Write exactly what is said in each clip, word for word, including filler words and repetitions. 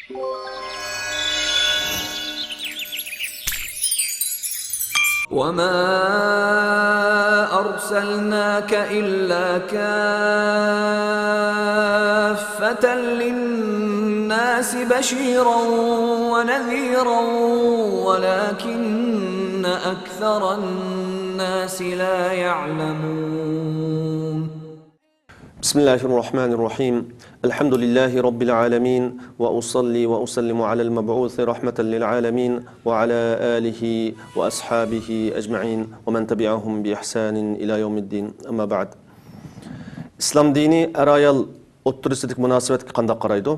وما أرسلناك إلا كافة للناس بشيرا ونذيرا ولكن أكثر الناس لا يعلمون. بسم الله الرحمن الرحيم. الحمد لله رب العالمين، وأصلي وأسلم على المبعوث رحمة للعالمين، وعلى آله وأصحابه أجمعين، ومن تبعهم بإحسان إلى يوم الدين. أما بعد. ئىسلام دىنى ئەر-ئايال ئوتتۇرىسىدىكى مۇناسىۋەتكە قانداق قارايدۇ؟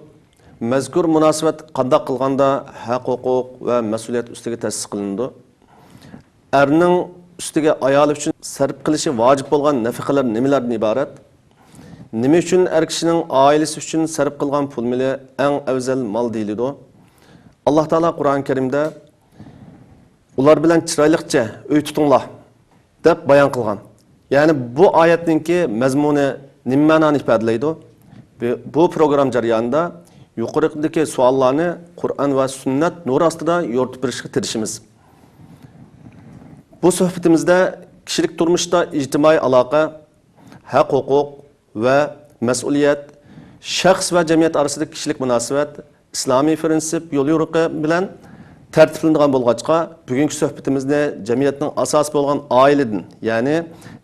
مەزكۇر مۇناسىۋەت قانداق قىلغاندا ھەق-ھوقۇق ۋە مەسئۇلىيەت ئۈستىگە تەسىس قىلىنىدۇ؟ ئەرنىڭ ئۈستىگە ئايالى ئۈچۈن سەرپ قىلىشى ۋاجىپ بولغان نەپىقىلەر نېمىلەردىن ئىبارەت؟ نېمە ئۈچۈن ئەر كىشىنىڭ ئائىلىسى ئۈچۈن سەرپ قىلغان پۇل مېلى ئەڭ ئەۋزەل مال دېيىلىدۇ؟ ئاللاھ تائالا قۇرئان كەرىمدە، «ئۇلار بىلەن چىرايلىقچە ئۆي تۇتۇڭلار» دەپ بايان قىلغان. يەنى بۇ ئايەتنىڭكى مەزمۇنى نېمە مەنانى ئىپادىلەيدۇ؟ بۇ، بۇ پروگرامما جەريانىدا يۇقىرىقىدىكى سوئاللارنى قۇرئان ۋە سۈننەت نۇرى ئاستىدا يورۇتۇپ بېرىشكە تىرىشىمىز. بۇ سۆھبىتىمىزدە كىشىلىك تۇرمۇشتا ئىجتىمائىي ئالاقە، ھەق-ھوقۇق ۋە مەسئۇلىيەت، شەخس ۋە جەمئىيەت ئارىسىدىكى كىشىلىك مۇناسىۋەت، ئىسلامىي پىرىنسىپ يوليورۇقى بىلەن تەرتىپلىنىدىغان بولغاچقا، بۈگۈنكى سۆھبىتىمىزنى جەمئىيەتنىڭ ئاساسى بولغان ئائىلىدىن، يەنى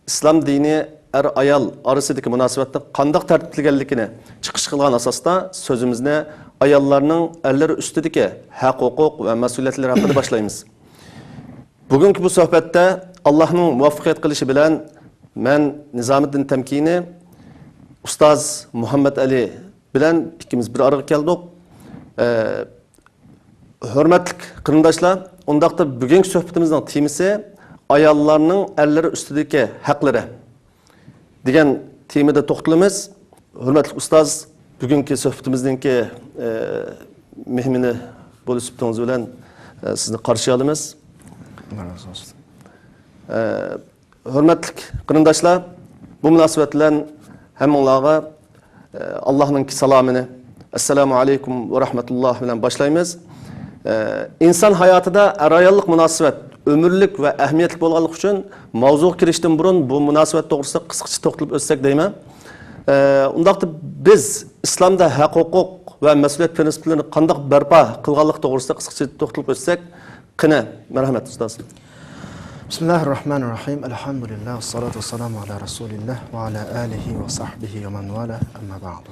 ئىسلام دىنى ئەر-ئايال ئارىسىدىكى مۇناسىۋەتنى قانداق تەرتىپلىگەنلىكىنى چىقىش قىلغان ئاساستا سۆزىمىزنى ئاياللارنىڭ ئەرلىرى ئۈستىدىكى ھەق-ھوقۇق ۋە مەسئۇلىيەتلىرى ھەققىدە باشلايمىز. بۈگۈنكى بۇ سۆھبەتتە ئاللاھنىڭ مۇۋەپپەقىيەت قىلىشى بىلەن مەن نىزامىددىن تەمكىنى، ئۇستاز مۇھەممەد ئەلى بىلەن ئىككىمىز بىر ئارىغا كەلدۇق. ئە، ھۆرمەتلىك قېرىنداشلار، ئۇنداقتا بۈگۈنكى سۆھبىتىمىزنىڭ تېمىسى ئاياللارنىڭ ئەرلىرى ئۈستىدىكى ھەقلىرى دېگەن تېمىدا توختىلىمىز. ھۆرمەتلىك ئۇستاز، بۈگۈنكى سۆھبىتىمىزنىڭكى، ئە، مېھمىنى بولۇش سۈپىتىڭىز بىلەن، ئە، سىزنى قارشى ئالىمىز. ئاللا رازى بولسۇن. ئە، ھۆرمەتلىك قېرىنداشلار، بۇ مۇناسىۋەت بىلەن ھەممىڭلارغا، ئە، ئاللاھنىڭ سالامىنى، ئەسسالامۇ ئەلەيكۇم ۋە رەھمەتۇللاھ بىلەن باشلايمىز. ئە، ئىنسان ھاياتىدا ئەر-ئاياللىق مۇناسىۋەت ئۆمۈرلۈك ۋە ئەھمىيەتلىك بولغانلىقى ئۈچۈن، ماۋزۇغا كىرىشتىن بۇرۇن بۇ مۇناسىۋەت توغرىسىدا قىسقىچە توختىلىپ ئۆتسەك دەيمەن. ئە، ئۇنداقتا بىز ئىسلامدا ھەق-ھوقۇق ۋە مەسئۇلىيەت پىرىنسىپلىرىنى قانداق بەرپا قىلغانلىقى توغرىسىدا قىسقىچە توختىلىپ ئۆتسەك، قېنى، مەرھەمەت، ئۇستاز. بىسمىللاھىررەھمانىررەھىم. ئەلھەمدۇلىللاھ، ۋەسسالاتۇ ۋەسسالامۇ ئەلا رەسۇلىللاھ ۋە ئەلا ئالىھى ۋە سەھبىھى ۋە مەن ۋالاھ، ئەمما بەئدۇ.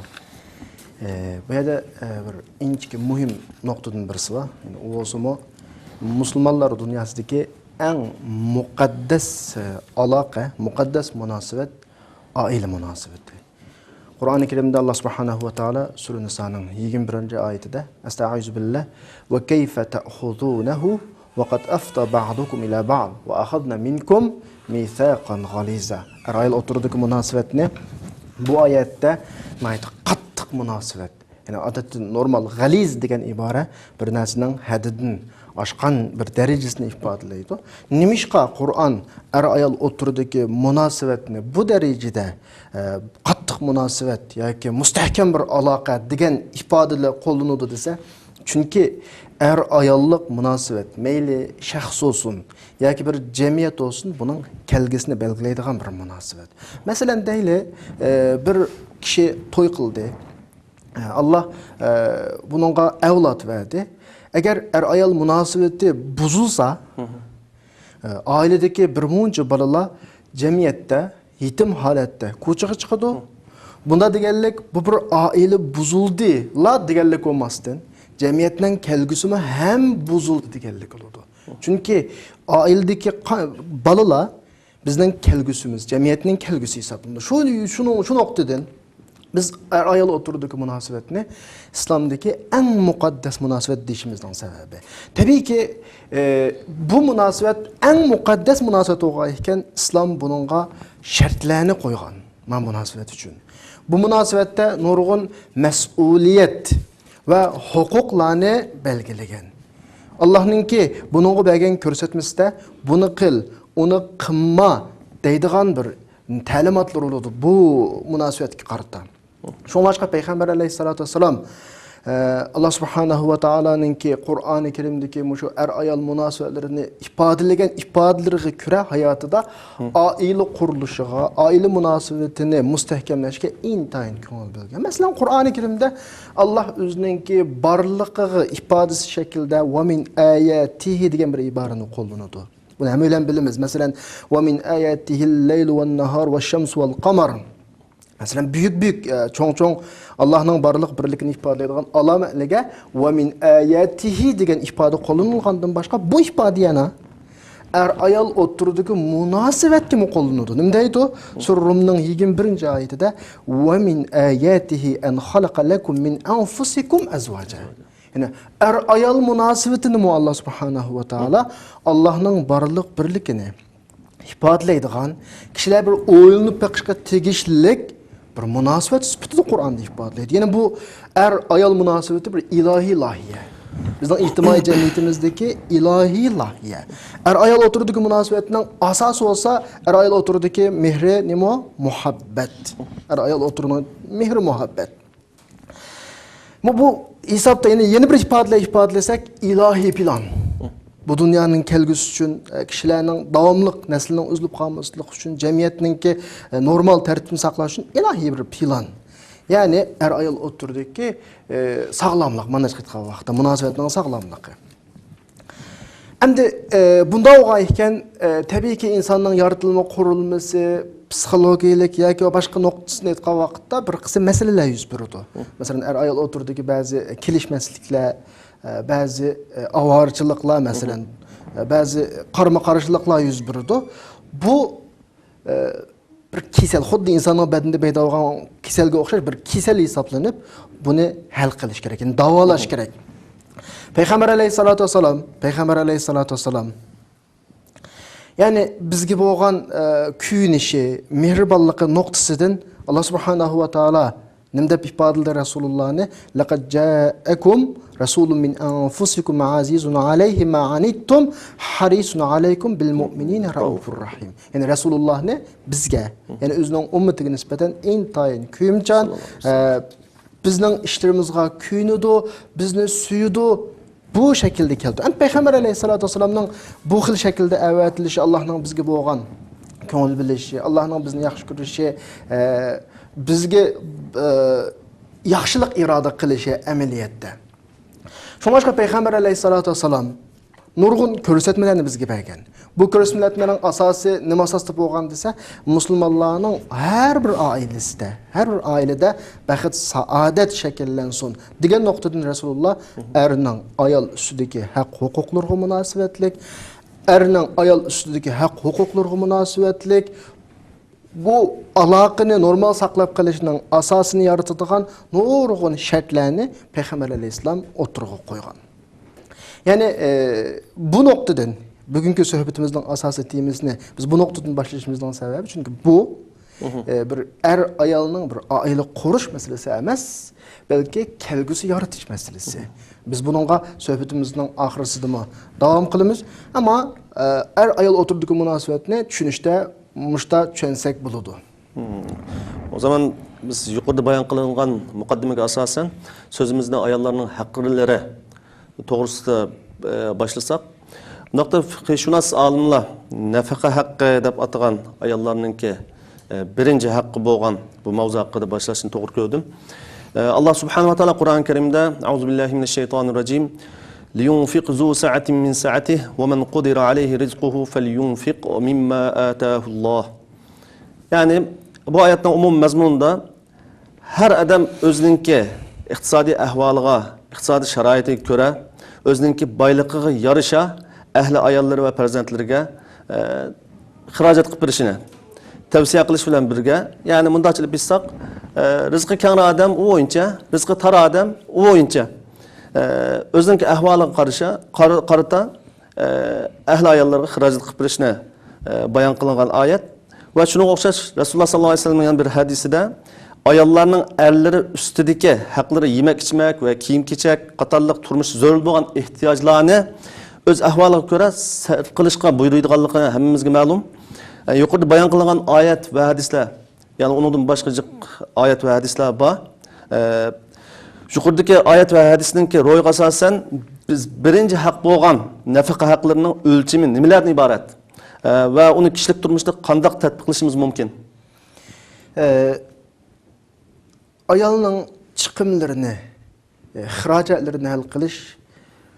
ئە، بۇ يەردە، ئە، بىر ئىنچىكە مۇھىم نۇقتىدىن بىرسى بار. يەنى ئۇ بولسىمۇ مۇسۇلمانلار دۇنياسىدىكى ئەڭ مۇقەددەس، ئە، ئالاقە، مۇقەددەس مۇناسىۋەت ئائىلە مۇناسىۋىتى. قۇرئانى كەرىمدە ئاللا سۇبھانەھۇ ۋە تائالا سۈرە نىسانىڭ يىگىرمە بىرىنچى ئايىتىدە، ئەستەئىزۇ بىللاھ، ۋە كەيفە تەئخۇزۇنەھۇ ۋە قەد ئەفزا بەئزۇكۇم ئىلا بەئز ۋە ئەخەزنە مىنكۇم مىساقەن غەلىزا. ئەر-ئايال ئوتتۇرىدىكى مۇناسىۋەتنى بۇ ئايەتتە ناھايىتى قاتتىق مۇناسىۋەت، يەنى ئادەتتە نورمال غەلىز دېگەن ئىبارە بىر نەرسىنىڭ ھەددىدىن ئاشقان بىر دەرىجىسىنى ئىپادىلەيدۇ. نېمىشقا قۇرئان ئەر-ئايال ئوتتۇرىدىكى مۇناسىۋەتنى بۇ دەرىجىدە، ئە، قاتتىق مۇناسىۋەت ياكى مۇستەھكەم بىر ئالاقە دېگەن ئىپادىلەر قوللىنىدۇ دېسە، چۈنكى ئەر-ئاياللىق مۇناسىۋەت مەيلى شەخس بولسۇن ياكى بىر جەمئىيەت بولسۇن، بۇنىڭ كەلگۈسىنى بەلگىلەيدىغان بىر مۇناسىۋەت. مەسىلەن دەيلى، ئە، بىر كىشى توي قىلدى. ئاللا، ئە، بۇنىڭغا ئەۋلاد بەردى. ئەگەر ئەر-ئايال مۇناسىۋىتى بۇزۇلسا، ئە، ئائىلىدىكى بىر مۇنچە بالىلار جەمئىيەتتە يېتىم ھالەتتە كوچىغا چىقىدۇ. بۇنداق دېگەنلىك، بۇ بىر ئائىلە بۇزۇلدىلا دېگەنلىك بولماستىن، جەمئىيەتنىڭ كەلگۈسىمۇ ھەم بۇزۇلدى دېگەنلىك بولىدۇ. چۈنكى ئائىلىدىكى قا-، بالىلار بىزنىڭ كەلگۈسىمىز، جەمئىيەتنىڭ كەلگۈسى ھېسابلىنىدۇ. شۇ، شۇنىڭ، شۇ نۇقتىدىن بىز ئەر-ئايال ئوتتۇرىدىكى مۇناسىۋەتنى ئىسلامدىكى ئەڭ مۇقەددەس مۇناسىۋەت دېيىشىمىزنىڭ سەۋەبى. تەبىئىيكى، ئە، بۇ مۇناسىۋەت ئەڭ مۇقەددەس مۇناسىۋەت بولغان ئىكەن، ئىسلام بۇنىڭغا شەرتلەرنى قويغان، مانا مۇناسىۋەت ئۈچۈن. بۇ مۇناسىۋەتتە نۇرغۇن مەسئۇلىيەت ۋە ھوقۇقلارنى بەلگىلىگەن. ئاللاھنىڭكى بۇنىڭغا بەرگەن كۆرسەتمىسىدە، «بۇنى قىل، ئۇنى قىلما» دەيدىغان بىر تەلىماتلار بولىدۇ بۇ مۇناسىۋەتكە قارىتا. شۇڭلاشقا پەيغەمبەر ئەلەيھىسسالاتۇ ۋەسسالام، ئە، ئاللا سۇبھانەھۇ ۋە تائالانىڭكى قۇرئانى كەرىمدىكى مۇشۇ ئەر-ئايال مۇناسىۋەتلىرىنى ئىپادىلىگەن ئىپادىلىرىگە كۆرە ھاياتىدا ئائىلە قۇرۇلۇشىغا، ئائىلە مۇناسىۋىتىنى مۇستەھكەملەشكە ئىنتايىن كۆڭۈل بۆلگەن. مەسىلەن، قۇرئانى كەرىمدە ئاللا ئۆزىنىڭكى بارلىقىغا ئىپادىسى شەكلىدە «ۋە مىن ئاياتىھى» دېگەن بىر ئىبارىنى قوللىنىدۇ. بۇنى ھەممەيلەن بىلىمىز. مەسىلەن، «ۋە مىن ئاياتىھىل لەيلۇ ۋەن ناھار ۋەششەمسۇ ۋەل قەمەر». مەسىلەن، بۈيۈك-بۈيۈك، ئە، چوڭ-چوڭ ئاللانىڭ بارلىق بىرلىكىنى ئىپادىلەيدىغان ئالامەتلىرىگە «ۋە مىن ئاياتىھى» دېگەن ئىپادە قوللىنىلغاندىن باشقا، بۇ ئىپادە يەنە ئەر-ئايال ئوتتۇرىدىكى مۇناسىۋەتكىمۇ قوللىنىدۇ. نېمە دەيدۇ؟ سۈرە رۇمنىڭ يىگىرمە بىرىنچى ئايىتىدە، «ۋە مىن ئاياتىھى ئەن خەلەقە لەكۇم مىن ئەنفۇسىكۇم ئەزۋاجا». يەنى ئەر-ئايال مۇناسىۋىتىنىمۇ ئاللا سۇبھانەھۇ ۋە تائالا ئاللانىڭ بارلىق بىرلىكىنى ئىپادىلەيدىغان، كىشىلەر بىر ئويلىنىپ بېقىشقا تېگىشلىك بىر مۇناسىۋەت سۈپىتىدە قۇرئاندا ئىپادىلەيدۇ. يەنى بۇ ئەر-ئايال مۇناسىۋىتى بىر ئىلاھىي لايىھە. بىزنىڭ ئىجتىمائىي جەمئىيىتىمىزدىكى ئىلاھىي لايىھە. ئەر-ئايال ئوتتۇرىدىكى مۇناسىۋەتنىڭ ئاساسى بولسا، ئەر-ئايال ئوتتۇرىدىكى مېھرى نېمە؟ مۇھەببەت. ئەر-ئايال ئوتتۇرىنىڭ مېھرى مۇھەببەت. بۇ، بۇ ھېسابتا يەنە، يەنە بىر ئىپادىلەر ئىپادىلىسەك، ئىلاھىي پىلان. بۇ دۇنيانىڭ كەلگۈسى ئۈچۈن، ئە، كىشىلەرنىڭ داۋاملىق نەسلىنىڭ ئۈزۈلۈپ قالماسلىقى ئۈچۈن، جەمئىيەتنىڭكى، ئە، نورمال تەرتىپىنى ساقلاش ئۈچۈن ئىلاھىي بىر پىلان. يەنى ئەر-ئايال ئوتتۇرىدىكى، ئە، ساغلاملىق، مانا ئېيتقان ۋاقىتتا مۇناسىۋەتنىڭ ساغلاملىقى. ئەمدى، ئە، بۇنداق بولغان ئىكەن، ئە، تەبىئىيكى ئىنساننىڭ يارىتىلما قۇرۇلمىسى، پسىخولوگىيەلىك ياكى باشقا نۇقتىسىدىن ئېيتقان ۋاقىتتا بىر قىسىم مەسىلىلەر يۈز بېرىدۇ. مەسىلەن، ئەر-ئايال ئوتتۇرىدىكى بەزى كېلىشمەسلىكلەر، ئە، بەزى، ئە، ئاۋارىچىلىقلار، مەسىلەن، ئە، بەزى قارىمۇ قارشىلىقلار يۈز بېرىدۇ. بۇ، ئە، بىر كېسەل، خۇددى ئىنساننىڭ بەدىنىدە پەيدا بولغان كېسەلگە ئوخشاش بىر كېسەل ھېسابلىنىپ، بۇنى ھەل قىلىش كېرەك، يەنى داۋالاش كېرەك. پەيغەمبەر ئەلەيھىسسالاتۇ ۋەسسالام، پەيغەمبەر ئەلەيھىسسالاتۇ ۋەسسالام، يەنى بىزگە بولغان، ئە، كۆيۈنۈشى، مېھرىبانلىقى نۇقتىسىدىن ئاللا سۇبھانەھۇ ۋە تائالا نېمە دەپ ئىپادىلىدى رەسۇلۇللانى؟ «لەقەد جائەكۇم رەسۇلۇن مىن ئەنفۇسىكۇم ئەزىزۇن ئەلەيھى ما ئەنىتتۇم، ھەرىسۇن ئەلەيكۇم بىل مۇئمىنىنە رەئۇفۇر رەھىم.» يەنى رەسۇلۇللانى بىزگە، يەنى ئۆزىنىڭ ئۈممىتىگە نىسبەتەن ئىنتايىن كۆيۈمچان، ئە، بىزنىڭ ئىشلىرىمىزغا كۆيۈنىدۇ، بىزنى سۆيىدۇ. بۇ شەكىلدە كەلدى. ئەمدى پەيغەمبەر ئەلەيھىسسالاتۇ ۋەسسالامنىڭ بۇ خىل شەكىلدە ئەۋەتىلىشى، ئاللانىڭ بىزگە بولغان كۆڭۈل بۆلۈشى، ئاللانىڭ بىزنى ياخشى كۆرۈشى، ئە، بىزگە، ئە، ياخشىلىق ئىرادە قىلىشى ئەمەلىيەتتە. شۇڭلاشقا پەيغەمبەر ئەلەيھىسسالاتۇ ۋەسسالام نۇرغۇن كۆرسەتمىلەرنى بىزگە بەرگەن. بۇ كۆرسىتىلەتمىلەرنىڭ ئاساسى نېمە ئاساستا بولغان دېسە، مۇسۇلمانلارنىڭ ھەر بىر ئائىلىسىدە، ھەر بىر ئائىلىدە بەخت، سائادەت شەكىللەنسۇن دېگەن نۇقتىدىن رەسۇلۇللا ئەرنىڭ ئايال ئۈستىدىكى ھەق ھوقۇقلىرىغا مۇناسىۋەتلىك، ئەرنىڭ ئايال ئۈستىدىكى ھەق ھوقۇقلىرىغا مۇناسىۋەتلىك، بۇ ئالاقىنى نورمال ساقلاپ قېلىشنىڭ ئاساسىنى يارىتىدىغان نۇرغۇن شەرتلەرنى پەيغەمبەر ئەلەيھىسسالام ئوتتۇرىغا قويغان. يەنى، ئە، بۇ نۇقتىدىن بۈگۈنكى سۆھبىتىمىزنىڭ ئاساسىي تېمىسىنى بىز بۇ نۇقتىدىن باشلىشىمىزنىڭ سەۋەبى، چۈنكى بۇ، ئە، بىر ئەر-ئايالنىڭ بىر ئائىلە قۇرۇش مەسىلىسى ئەمەس، بەلكى كەلگۈسى يارىتىش مەسىلىسى. بىز بۇنىڭغا سۆھبىتىمىزنىڭ ئاخىرىسىدىمۇ داۋام قىلىمىز. ئەمما، ئە، ئەر-ئايال ئوتتۇرىدىكى مۇناسىۋەتنى چۈشىنىشتە مۇشتا چۈشەنسەك بولىدۇ. مم. ئۇ زامان بىز يۇقىرىدا بايان قىلىنغان مۇقەددىمىگە ئاساسەن، سۆزىمىزنى ئاياللارنىڭ ھەقلىرى توغرىسىدا، ئە، باشلىساق. بۇنداقتا فىقھىشۇناس ئالىملار نەپەقە ھەققى دەپ ئاتىغان ئاياللارنىڭكى، ئە، بىرىنچى ھەققى بولغان بۇ ماۋزۇ ھەققىدە باشلاشنى توغرا كۆردۈم. ئە، ئاللا سۇبھانەھۇ ۋە تائالا قۇرئان كەرىمدە، «أعوذ بالله من الشيطان الرجيم. لينفق ذو سعة من سعته ومن قدر عليه رزقه فلينفق مما آتاه الله.» يەنى بۇ ئايەتنىڭ ئومۇمىي مەزمۇنىدا ھەر ئادەم ئۆزىنىڭكى ئىقتىسادىي ئەھۋالىغا، ئىقتىسادىي شارائىتىگە كۆرە، ئۆزىنىڭكى بايلىقىغا يارىشا ئەھلى ئاياللىرى ۋە پەرزەنتلىرىگە، ئە، خىراجەت قىلىپ بېرىشىنى تەۋسىيە قىلىش بىلەن بىرگە، يەنى مۇنداقچە ئېلىپ ئېيتساق، ئە، رىزقى كەڭرى ئادەم ئۇ بويىچە، رىزقى تار ئادەم ئۇ بويىچە، ئە، ئۆزىنىڭكى ئەھۋالىغا قارىشا، قار-، قارىتا، ئە، ئەھلى ئاياللارغا خىراجەت قىلىپ بېرىشنى، ئە، بايان قىلىنغان ئايەت. ۋە شۇنىڭغا ئوخشاش رەسۇلۇللا ساللاللاھۇ ئەلەيھى ۋەسەللەم يەنە بىر ھەدىسىدە، ئاياللارنىڭ ئەرلىرى ئۈستىدىكى ھەقلىرى يېمەك-ئىچمەك ۋە كىيىم-كېچەك قاتارلىق تۇرمۇش زۆرۈر بولغان ئېھتىياجلارنى ئۆز ئەھۋالىغا كۆرە سەرپ قىلىشقا بۇيرۇيدىغانلىقى ھەممىمىزگە مەلۇم. ئە، يۇقىرىدا بايان قىلىنغان ئايەت ۋە ھەدىسلەر، يەنى ئۇنىڭدىن باشقا جىق ئايەت ۋە ھەدىسلەر بار. ئە، يۇقىرىدىكى ئايەت ۋە ھەدىسنىڭكى روھىغا ئاساسەن، بىز بىرىنچى ھەق بولغان نەپىقە ھەقلىرىنىڭ ئۆلچىمى نېمىلەردىن ئىبارەت؟ ئە، ۋە ئۇنى كىشىلىك تۇرمۇشتا قانداق تەتبىق قىلىشىمىز مۇمكىن؟ ئە، ئايالنىڭ چىقىملىرىنى، ئە، خىراجەتلىرىنى ھەل قىلىش،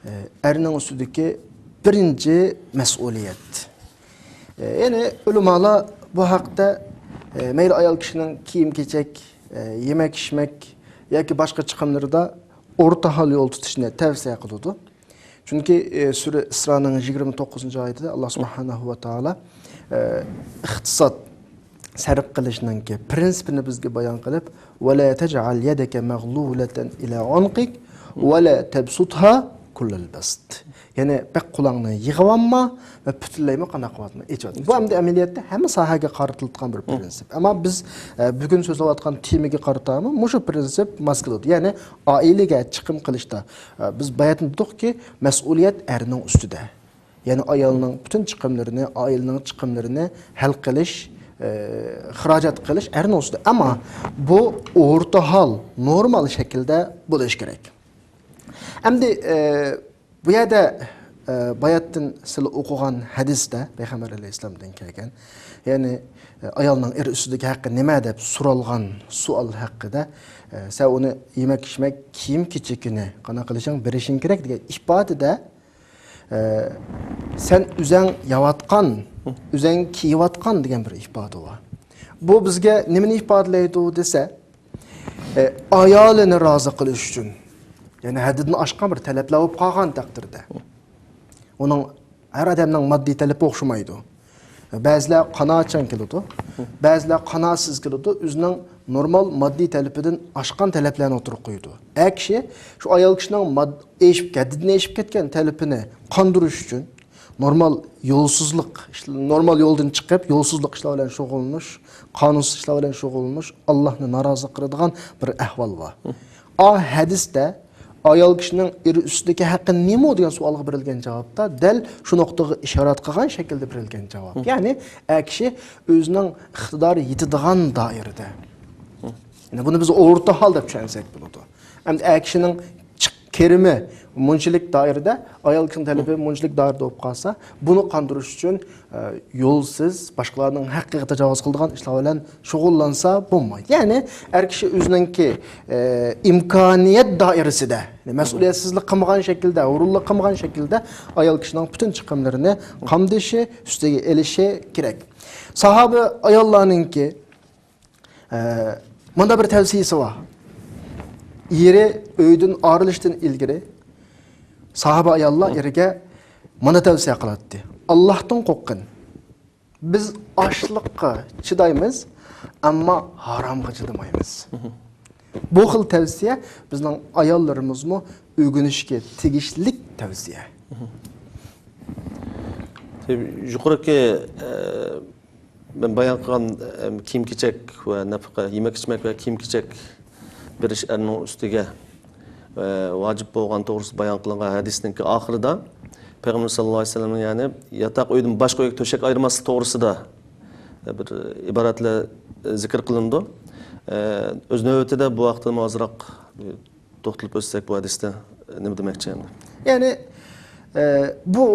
ئە، ئەرنىڭ ئۈستىدىكى بىرىنچى مەسئۇلىيەت. ئە، يەنى ئۆلىمالار بۇ ھەقتە، ئە، مەيلى ئايال كىشىنىڭ كىيىم-كېچەك، ئە، يېمەك-ئىچمەك ياكى باشقا چىقىملىرىدا ئورتا ھال يول تۇتۇشنى تەۋسىيە قىلىدۇ. چۈنكى، ئە، سۈرە ئىسرانىڭ يىگىرمە توققۇزىنچى ئايىتىدە ئاللا سۇبھانەھۇ ۋە تائالا، ئە، ئىقتىساد سەرپ قىلىشنىڭكى پىرىنسىپىنى بىزگە بايان قىلىپ، «ولا تجعل يدك مغلولة إلى عنقك ولا تبسطها كل البسط.» يەنى بەك قولۇڭنى يىغىۋالما ۋە پۈتۈنلەيمۇ قانداق قىلىۋاتما، ئېچىۋاتما. بۇ ئەمدى ئەمەلىيەتتە ھەممە ساھەگە قارىتىلىدىغان بىر پىرىنسىپ. ئەمما بىز، ئە، بۈگۈن سۆزلەۋاتقان تېمىگە قارىتامۇ مۇشۇ پىرىنسىپ ماس كېلىدۇ. يەنى ئائىلىگە چىقىم قىلىشتا، ئە، بىز باياتىن دېدۇقكى، مەسئۇلىيەت ئەرنىڭ ئۈستىدە. يەنى ئايالنىڭ پۈتۈن چىقىملىرىنى، ئائىلىنىڭ چىقىملىرىنى ھەل قىلىش، ئە، خىراجەت قىلىش ئەرنىڭ ئۈستىدە. ئەمما بۇ ئورتا ھال، نورمال شەكىلدە بولۇشى كېرەك. ئەمدى، ئە، بۇ يەردە، ئە، باياتتىن سىلى ئوقۇغان ھەدىستە پەيغەمبەر ئەلەيھىسسالامدىن كەلگەن، يەنى، ئە، ئايالنىڭ ئېرى ئۈستىدىكى ھەققى نېمە دەپ سورالغان سوئال ھەققىدە، ئە، سەن ئۇنى يېمەك-ئىچمەك، كىيىم-كېچىكىنى قانداق قىلىشىڭ، بېرىشىڭ كېرەك دېگەن ئىپادىدە، ئە، سەن ئۆزەڭ يەۋاتقان، ئۆزەڭ كىيىۋاتقان دېگەن بىر ئىپادە بار. بۇ بىزگە نېمىنى ئىپادىلەيدۇ دېسە، ئە، ئايالىنى رازى قىلىش ئۈچۈن، يەنى ھەددىدىن ئاشقان بىر تەلەپلەر بولۇپ قالغان تەقدىردە، ئۇنىڭ، ھەر ئادەمنىڭ ماددىي تەلىپى ئوخشىمايدۇ. بەزىلەر قانائەتچان كېلىدۇ، بەزىلەر قانائەتسىز كېلىدۇ، ئۆزىنىڭ نورمال ماددىي تەلىپىدىن ئاشقان تەلەپلەرنى ئوتتۇرىغا قويىدۇ. ئەر كىشى شۇ ئايال كىشىنىڭ ماد-، ئېشىپ، ھەددىدىن ئېشىپ كەتكەن تەلىپىنى قاندۇرۇش ئۈچۈن نورمال يولسىزلىق، نورمال يولدىن چىقىپ، يولسىزلىق ئىشلار بىلەن شۇغۇللىنىش، قانۇنسىز ئىشلار بىلەن شۇغۇللىنىش ئاللاھنى نارازى قىلىدىغان بىر ئەھۋال بار. ئا ھەدىستە ئايال كىشىنىڭ ئېرى ئۈستىدىكى ھەققى نېمە دېگەن سوئالغا بېرىلگەن جاۋابتا دەل شۇ نۇقتىغا ئىشارەت قىلغان شەكىلدە بېرىلگەن جاۋاب. يەنى ئەر كىشى ئۆزىنىڭ ئىقتىدارى يېتىدىغان دائىرىدە. يەنى بۇنى بىز ئورتا ھال دەپ چۈشەنسەك بولىدۇ. ئەمدى ئەر كىشىنىڭ چىق-، كىرىمى مۇنچىلىك دائىرىدە، ئايال كىشىنىڭ تەلىپى مۇنچىلىك دائىرىدە بولۇپ قالسا، بۇنى قاندۇرۇش ئۈچۈن، ئە، يولسىز، باشقىلارنىڭ ھەققىگە تاجاۋۇز قىلىدىغان ئىشلار بىلەن شۇغۇللانسا بولمايدۇ. يەنى ئەر كىشى ئۆزىنىڭكى، ئە، ئىمكانىيەت دائىرىسىدە، يەنى مەسئۇلىيەتسىزلىك قىلمىغان شەكىلدە، ھۇرۇنلۇق قىلمىغان شەكىلدە ئايال كىشىنىڭ پۈتۈن چىقىملىرىنى قامدىشى، ئۈستىگە ئېلىشى كېرەك. ساھابە ئاياللارنىڭكى ئە، مۇندا بىر تەۋسىيىسى بار. ئېرى ئۆيدىن ئايرىلىشتىن ئىلگىرى ساھابە ئاياللار ئېرىگە مانا تەۋسىيە قىلاتتى: «ئاللاھتىن قورققىن. بىز ئاچلىققا چىدايمىز، ئەمما ھارامغا چىدىمايمىز.» بۇ خىل تەۋسىيە بىزنىڭ ئاياللىرىمىزمۇ ئۆگىنىشكە تېگىشلىك تەۋسىيە. يۇقىرىقى، ئە، مەن بايان قىلغان، ئەم، كىيىم-كېچەك ۋە نەپىقە، يېمەك-ئىچمەك ۋە كىيىم-كېچەك بېرىش ئەرنىڭ ئۈستىگە، ئە، ۋاجىپ بولغان توغرىسىدا بايان قىلىنغان ھەدىسنىڭكى ئاخىرىدا پەيغەمبەر ساللاللاھۇ ئەلەيھى ۋەسەللەمنىڭ، يەنى ياتاق ئۆيدىن باشقا ئۆيگە تۆشەك ئايرىماسلىق توغرىسىدا، ئە، بىر ئىبارەتلەر، ئە، زىكىر قىلىنىدۇ. ئە، ئۆز نۆۋىتىدە بۇ ھەقتىمۇ ئازراق، ئە، توختىلىپ ئۆتسەك، بۇ ھەدىستە نېمە دېمەكچى ئەمدى؟ يەنى، ئە، بۇ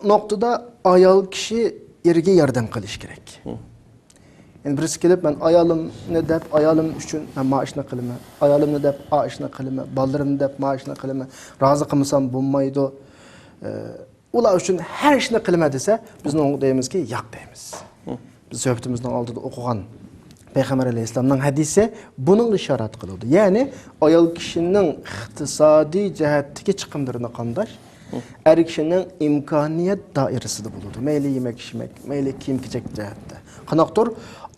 نۇقتىدا ئايال كىشى ئېرىگە ياردەم قىلىشى كېرەك. يەنى بىرسى كېلىپ، «مەن ئايالىمنى دەپ، ئايالىم ئۈچۈن مەن ما ئىشنى قىلىمەن، ئايالىمنى دەپ ئا ئىشنى قىلىمەن، بالىلىرىمنى دەپ ما ئىشنى قىلىمەن، رازى قىلمىسام بولمايدۇ، ئە، ئۇلار ئۈچۈن ھەر ئىشنى قىلىمەن» دېسە، بىز ئۇنىڭغا دەيمىزكى، «ياق» دەيمىز. بىز سۆھبىتىمىزنىڭ ئالدىدا ئوقۇغان پەيغەمبەر ئەلەيھىسسالامنىڭ ھەدىسى بۇنىڭغا ئىشارەت قىلىدۇ. يەنى ئايال كىشىنىڭ ئىقتىسادىي جەھەتتىكى چىقىملىرىنى قامداش، ئەر كىشىنىڭ ئىمكانىيەت دائىرىسىدە بولىدۇ. مەيلى يېمەك-ئىچمەك، مەيلى كىيىم-كېچەك جەھەتتە. قانداقتۇر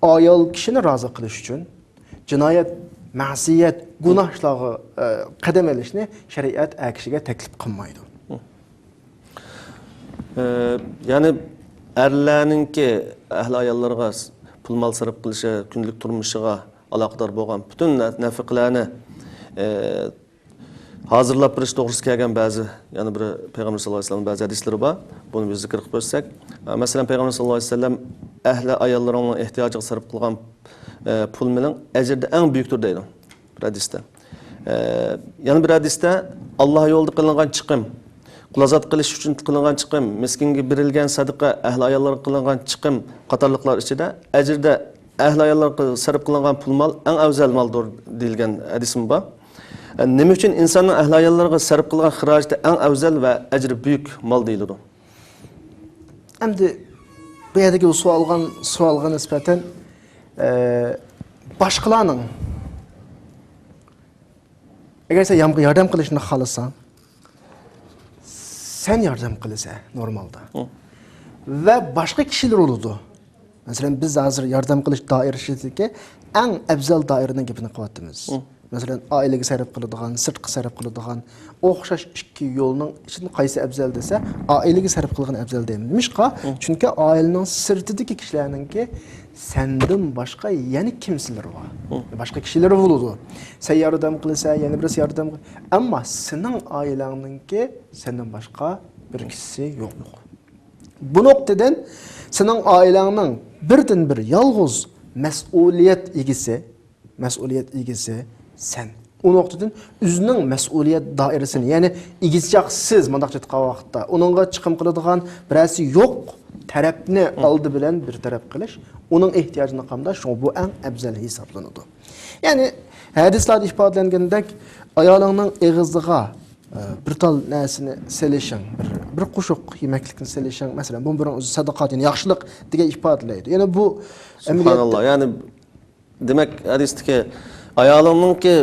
ئايال كىشىنى رازى قىلىش ئۈچۈن جىنايەت، مەسىيەت، گۇناھ ئىشلارغا، ئە، قەدەم ئېلىشنى شەرىئەت ئەر كىشىگە تەكلىپ قىلمايدۇ. ئە، يەنى ئەرلەرنىڭكى ئەھلى ئاياللىرىغا پۇل-مال سەرپ قىلىشى، كۈندىلىك تۇرمۇشىغا ئالاقىدار بولغان پۈتۈن نە-، نەپىقىلەرنى، ئە، ھازىرلاپ بېرىش توغرىسىدا كەلگەن بەزى، يەنە بىر پەيغەمبەر ساللاللاھۇ ئەلەيھى ۋەسەللەم بەزى ھەدىسلىرى بار. بۇنى بىز زىكىر قىلىپ ئۆتسەك، ئە، مەسىلەن، پەيغەمبەر ساللاللاھۇ ئەلەيھى ۋەسەللەم، «ئەھلى ئاياللىرىڭنىڭ ئېھتىياجىغا سەرپ قىلغان، ئە، پۇل-مېلىڭ ئەجرىدە ئەڭ بۈيۈكتۇر» دەيدۇ بىر ھەدىستە. ئە، يەنە بىر ھەدىستە، ئاللا يولىدا قىلىنغان چىقىم، قۇل ئازاد قىلىش ئۈچۈن قىلىنغان چىقىم، مىسكىنگە بېرىلگەن سەدىقە، ئەھلى ئاياللارغا قىلىنغان چىقىم قاتارلىقلار ئىچىدە ئەجىردە ئەھلى ئاياللارغا سەرپ قىلىنغان پۇل مال ئەڭ ئەۋزەل مالدۇر دېيىلگەن ھەدىسمۇ بار. ئە، نېمە ئۈچۈن ئىنساننىڭ ئەھلى ئاياللىرىغا سەرپ قىلغان خىراجىتى ئەڭ ئەۋزەل ۋە ئەجرى بۈيۈك مال دېيىلىدۇ؟ ئەمدى بۇ يەردىكى بۇ سوئالغان، سوئالغا نىسبەتەن، ئە، باشقىلارنىڭ، ئەگەر سەن يامغا ياردەم قىلىشنى خالىساڭ، سەن ياردەم قىلىسەن نورمالدا. ۋە باشقا كىشىلەر بولىدۇ. مەسىلەن، بىز ھازىر ياردەم قىلىش دائىرىسىدىكى ئەڭ ئەۋزەل دائىرىنىڭ گېپىنى قىلىۋاتىمىز. مەسىلەن، ئائىلىگە سەرپ قىلىدىغان، سىرتقا سەرپ قىلىدىغان ئوخشاش ئىككى يولنىڭ ئىچىدىن قايسى ئەۋزەل دېسە، ئائىلىگە سەرپ قىلغان ئەۋزەل دەيمەن. نېمىشقا؟ چۈنكى ئائىلىنىڭ سىرتىدىكى كىشىلەرنىڭكى سەندىن باشقا يەنە كىمسىلىرى بار؟ باشقا كىشىلەر بولىدۇ. سەن ياردەم قىلىسەن، يەنە بىرسى ياردەم قىل-، ئەمما سېنىڭ ئائىلەڭنىڭكى سەندىن باشقا بىر كىشىسى يوق. بۇ نۇقتىدىن سېنىڭ ئائىلەڭنىڭ بىردىنبىر يالغۇز مەسئۇلىيەت ئىگىسى، مەسئۇلىيەت ئىگىسى سەن. ئۇ نۇقتىدىن ئۆزىنىڭ مەسئۇلىيەت دائىرىسىنى، يەنى ئىگىسى چاقسىز، مۇنداق ئېيتقان ۋاقىتتا، ئۇنىڭغا چىقىم قىلىدىغان بىرەرسى يوق تەرەپنى ئالدى بىلەن بىر تەرەپ قىلىش، ئۇنىڭ ئېھتىياجىنى قامداش، شۇڭا بۇ ئەڭ ئەۋزەل ھېسابلىنىدۇ. يەنى ھەدىسلەردە ئىپادىلەنگەندەك، ئايالىڭنىڭ ئېغىزىغا، ئە، بىر تال نەرسىنى سېلىشىڭ، بىر، بىر قوشۇق يېمەكلىكنى سېلىشىڭ، مەسىلەن، بۇ بىرىڭ ئۆزى سەدىقات، يەنى ياخشىلىق دېگەن ئىپادىلەيدۇ. يەنى بۇ ئەمەلىيەتتە سۇبھاناللا، يەنى دېمەك، ھەدىستىكى ئايالىڭنىڭكى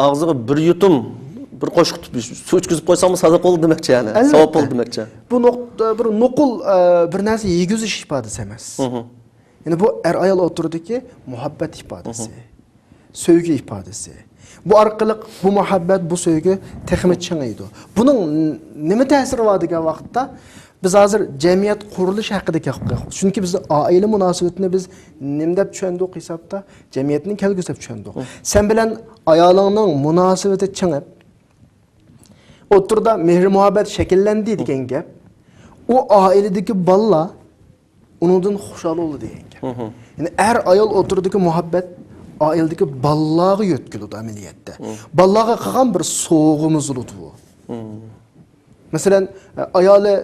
ئاغزىغا بىر يۇتۇم، بىر قوشۇق سۇ ئىچكۈزۈپ قويساڭمۇ سەدىقە بولدى دېمەكچى، يەنى ساۋاب بولدى دېمەكچى. بۇ نۇق-، بىر نوقۇل، ئە، بىر نەرسە يېگۈزۈش ئىپادىسى ئەمەس. يەنى بۇ ئەر-ئايال ئوتتۇرىدىكى مۇھەببەت ئىپادىسى، سۆيگۈ ئىپادىسى. بۇ ئارقىلىق بۇ مۇھەببەت، بۇ سۆيگۈ تېخىمۇ چىڭىيدۇ. بۇنىڭ ن-، نېمە تەسىرى بار دېگەن ۋاقىتتا، بىز ھازىر جەمئىيەت قۇرۇلۇشى ھەققىدە گەپ قىلىۋاتىمىز. چۈنكى بىز ئائىلە مۇناسىۋىتىنى بىز نېمە دەپ چۈشەندۇق ھېسابتا؟ جەمئىيەتنىڭ كەلگۈسى دەپ چۈشەندۇق. سەن بىلەن ئايالىڭنىڭ مۇناسىۋىتى چىڭىپ، ئوتتۇرىدا مېھىر-مۇھەببەت شەكىللەندى دېگەن گەپ. ئۇ ئائىلىدىكى بالىلار ئۇنىڭدىن خۇشال بولىدۇ دېگەن گەپ. يەنى ئەر-ئايال ئوتتۇرىدىكى مۇھەببەت ئائىلىدىكى بالىلارغا يۆتكىلىدۇ ئەمەلىيەتتە. بالىلارغا قىلغان بىر سوۋغىمىز بولىدۇ بۇ. مەسىلەن، ئايالى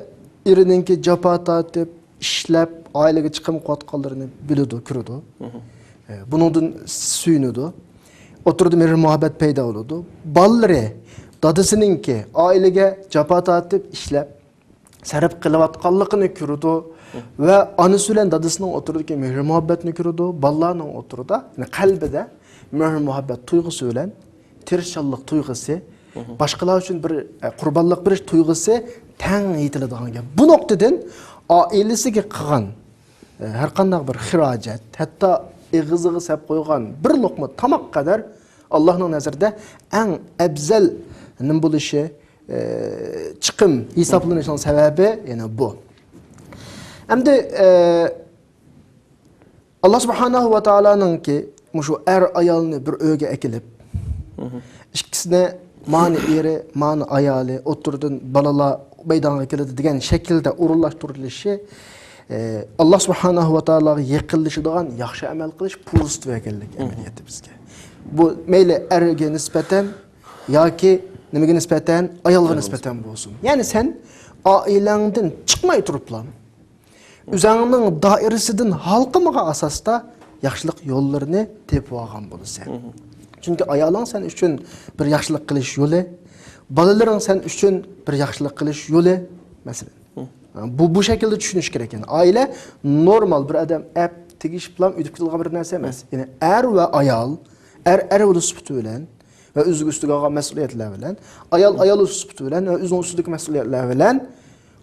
ئېرىنىڭكى جاپا تارتىپ، ئىشلەپ، ئائىلىگە چىقىم قىلىۋاتقانلىرىنى بىلىدۇ، كۆرىدۇ. بۇنىڭدىن سۆيۈنىدۇ. ئوتتۇرىدا مېھىر-مۇھەببەت پەيدا بولىدۇ. بالىلىرى دادىسىنىڭكى ئائىلىگە جاپا تارتىپ، ئىشلەپ، سەرپ قىلىۋاتقانلىقىنى كۆرىدۇ ۋە ئانىسى بىلەن دادىسىنىڭ ئوتتۇرىدىكى مېھىر-مۇھەببەتنى كۆرىدۇ. بالىلارنىڭ ئوتتۇرىدا، يەنى قەلبىدە مېھىر-مۇھەببەت تۇيغۇسى بىلەن، تىرىشچانلىق تۇيغۇسى، باشقىلار ئۈچۈن بىر، ئە، قۇربانلىق بېرىش تۇيغۇسى تەڭ يېتىلىدىغان گەپ. بۇ نۇقتىدىن ئائىلىسىگە قىلغان، ئە، ھەر قانداق بىر خىراجەت، ھەتتا ئېغىزىغا سەپ قويغان بىر لوقما تاماق قەدەر ئاللانىڭ نەزىرىدە ئەڭ ئەۋزەل نېمە بولۇشى، ئە، چىقىم ھېسابلىنىشىنىڭ سەۋەبى يەنە بۇ. ئەمدى، ئە، ئاللا سۇبھانەھۇ ۋە تائالانىڭكى مۇشۇ ئەر-ئايالنى بىر ئۆيگە ئەكېلىپ، ئىككىسىنى مانا ئېرى، مانا ئايالى، ئوتتۇرىدىن بالىلار مەيدانغا كېلىدۇ دېگەن شەكىلدە ئورۇنلاشتۇرۇلۇشى، ئە، ئاللا سۇبھانەھۇ ۋە تائالاغا يېقىنلىشىدىغان ياخشى ئەمەل قىلىش پۇرسىتى بەرگەنلىك ئەمەلىيەتتە بىزگە. بۇ مەيلى ئەرگە نىسبەتەن ياكى نېمىگە نىسبەتەن، ئايالغا نىسبەتەن بولسۇن. يەنى سەن ئائىلەڭدىن چىقماي تۇرۇپلا، ئۆزۈڭنىڭ دائىرىسىدىن ھالقىمىغان ئاساستا ياخشىلىق يوللىرىنى تېپىۋالغان بولىسەن. چۈنكى ئايالىڭ سەن ئۈچۈن بىر ياخشىلىق قىلىش يولى، بالىلىرىڭ سەن ئۈچۈن بىر ياخشىلىق قىلىش يولى، مەسىلەن. بۇ، بۇ شەكىلدە چۈشىنىش كېرەك. يەنى ئائىلە نورمال بىر ئادەم ئەپ تېگىشىپلا ئۆتۈپ كېتىدىغان بىر نەرسە ئەمەس. يەنى ئەر ۋە ئايال، ئەر ئەر بولۇش سۈپىتى بىلەن ۋە ئۆزىگە ئۈستىگە ئالغان مەسئۇلىيەتلەر بىلەن، ئايال ئايال سۈپىتى بىلەن ۋە ئۆزىنىڭ ئۈستىدىكى مەسئۇلىيەتلەر بىلەن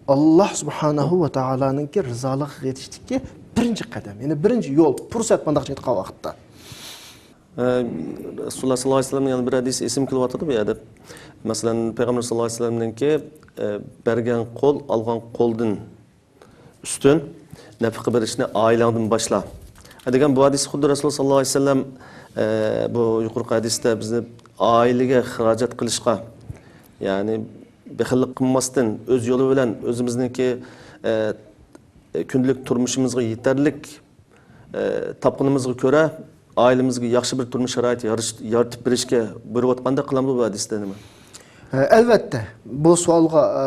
ئاللا سۇبھانەھۇ ۋە تائالانىڭكى رىزالىقىغا يېتىشتىكى بىرىنچى قەدەم، يەنى بىرىنچى يول، پۇرسەت، مۇنداقچە ئېيتقان ۋاقىتتا. ئە، رەسۇلۇللا ساللاللاھۇ ئەلەيھى ۋەسەللەمنىڭ يەنە بىر ھەدىسى ئېسىمگە كېلىۋاتىدۇ بۇ يەردە. مەسىلەن، پەيغەمبەر ساللاللاھۇ ئەلەيھى ۋەسەللەمنىڭكى، ئە، بەرگەن قول ئالغان قولدىن ئۈستۈن، نەپىقە بېرىشنى ئائىلەڭدىن باشلا. دېگەن بۇ ھەدىس خۇددى رەسۇلۇللا ساللاللاھۇ ئەلەيھى ۋەسەللەم، ئە، بۇ يۇقىرىقى ھەدىستە بىزنى ئائىلىگە خىراجەت قىلىشقا، يەنى بېخىللىق قىلماستىن، ئۆز يولى بىلەن ئۆزىمىزنىڭكى، ئە، كۈندىلىك تۇرمۇشىمىزغا يېتەرلىك، ئە، تاپقىنىمىزغا كۆرە ئائىلىمىزگە ياخشى بىر تۇرمۇش شارائىتى يارىتىش-، يارىتىپ بېرىشكە بۇيرۇۋاتقاندەك قىلامدۇ بۇ ھەدىستە نېمە؟ ئە، ئەلۋەتتە، بۇ سوئالغا، ئە،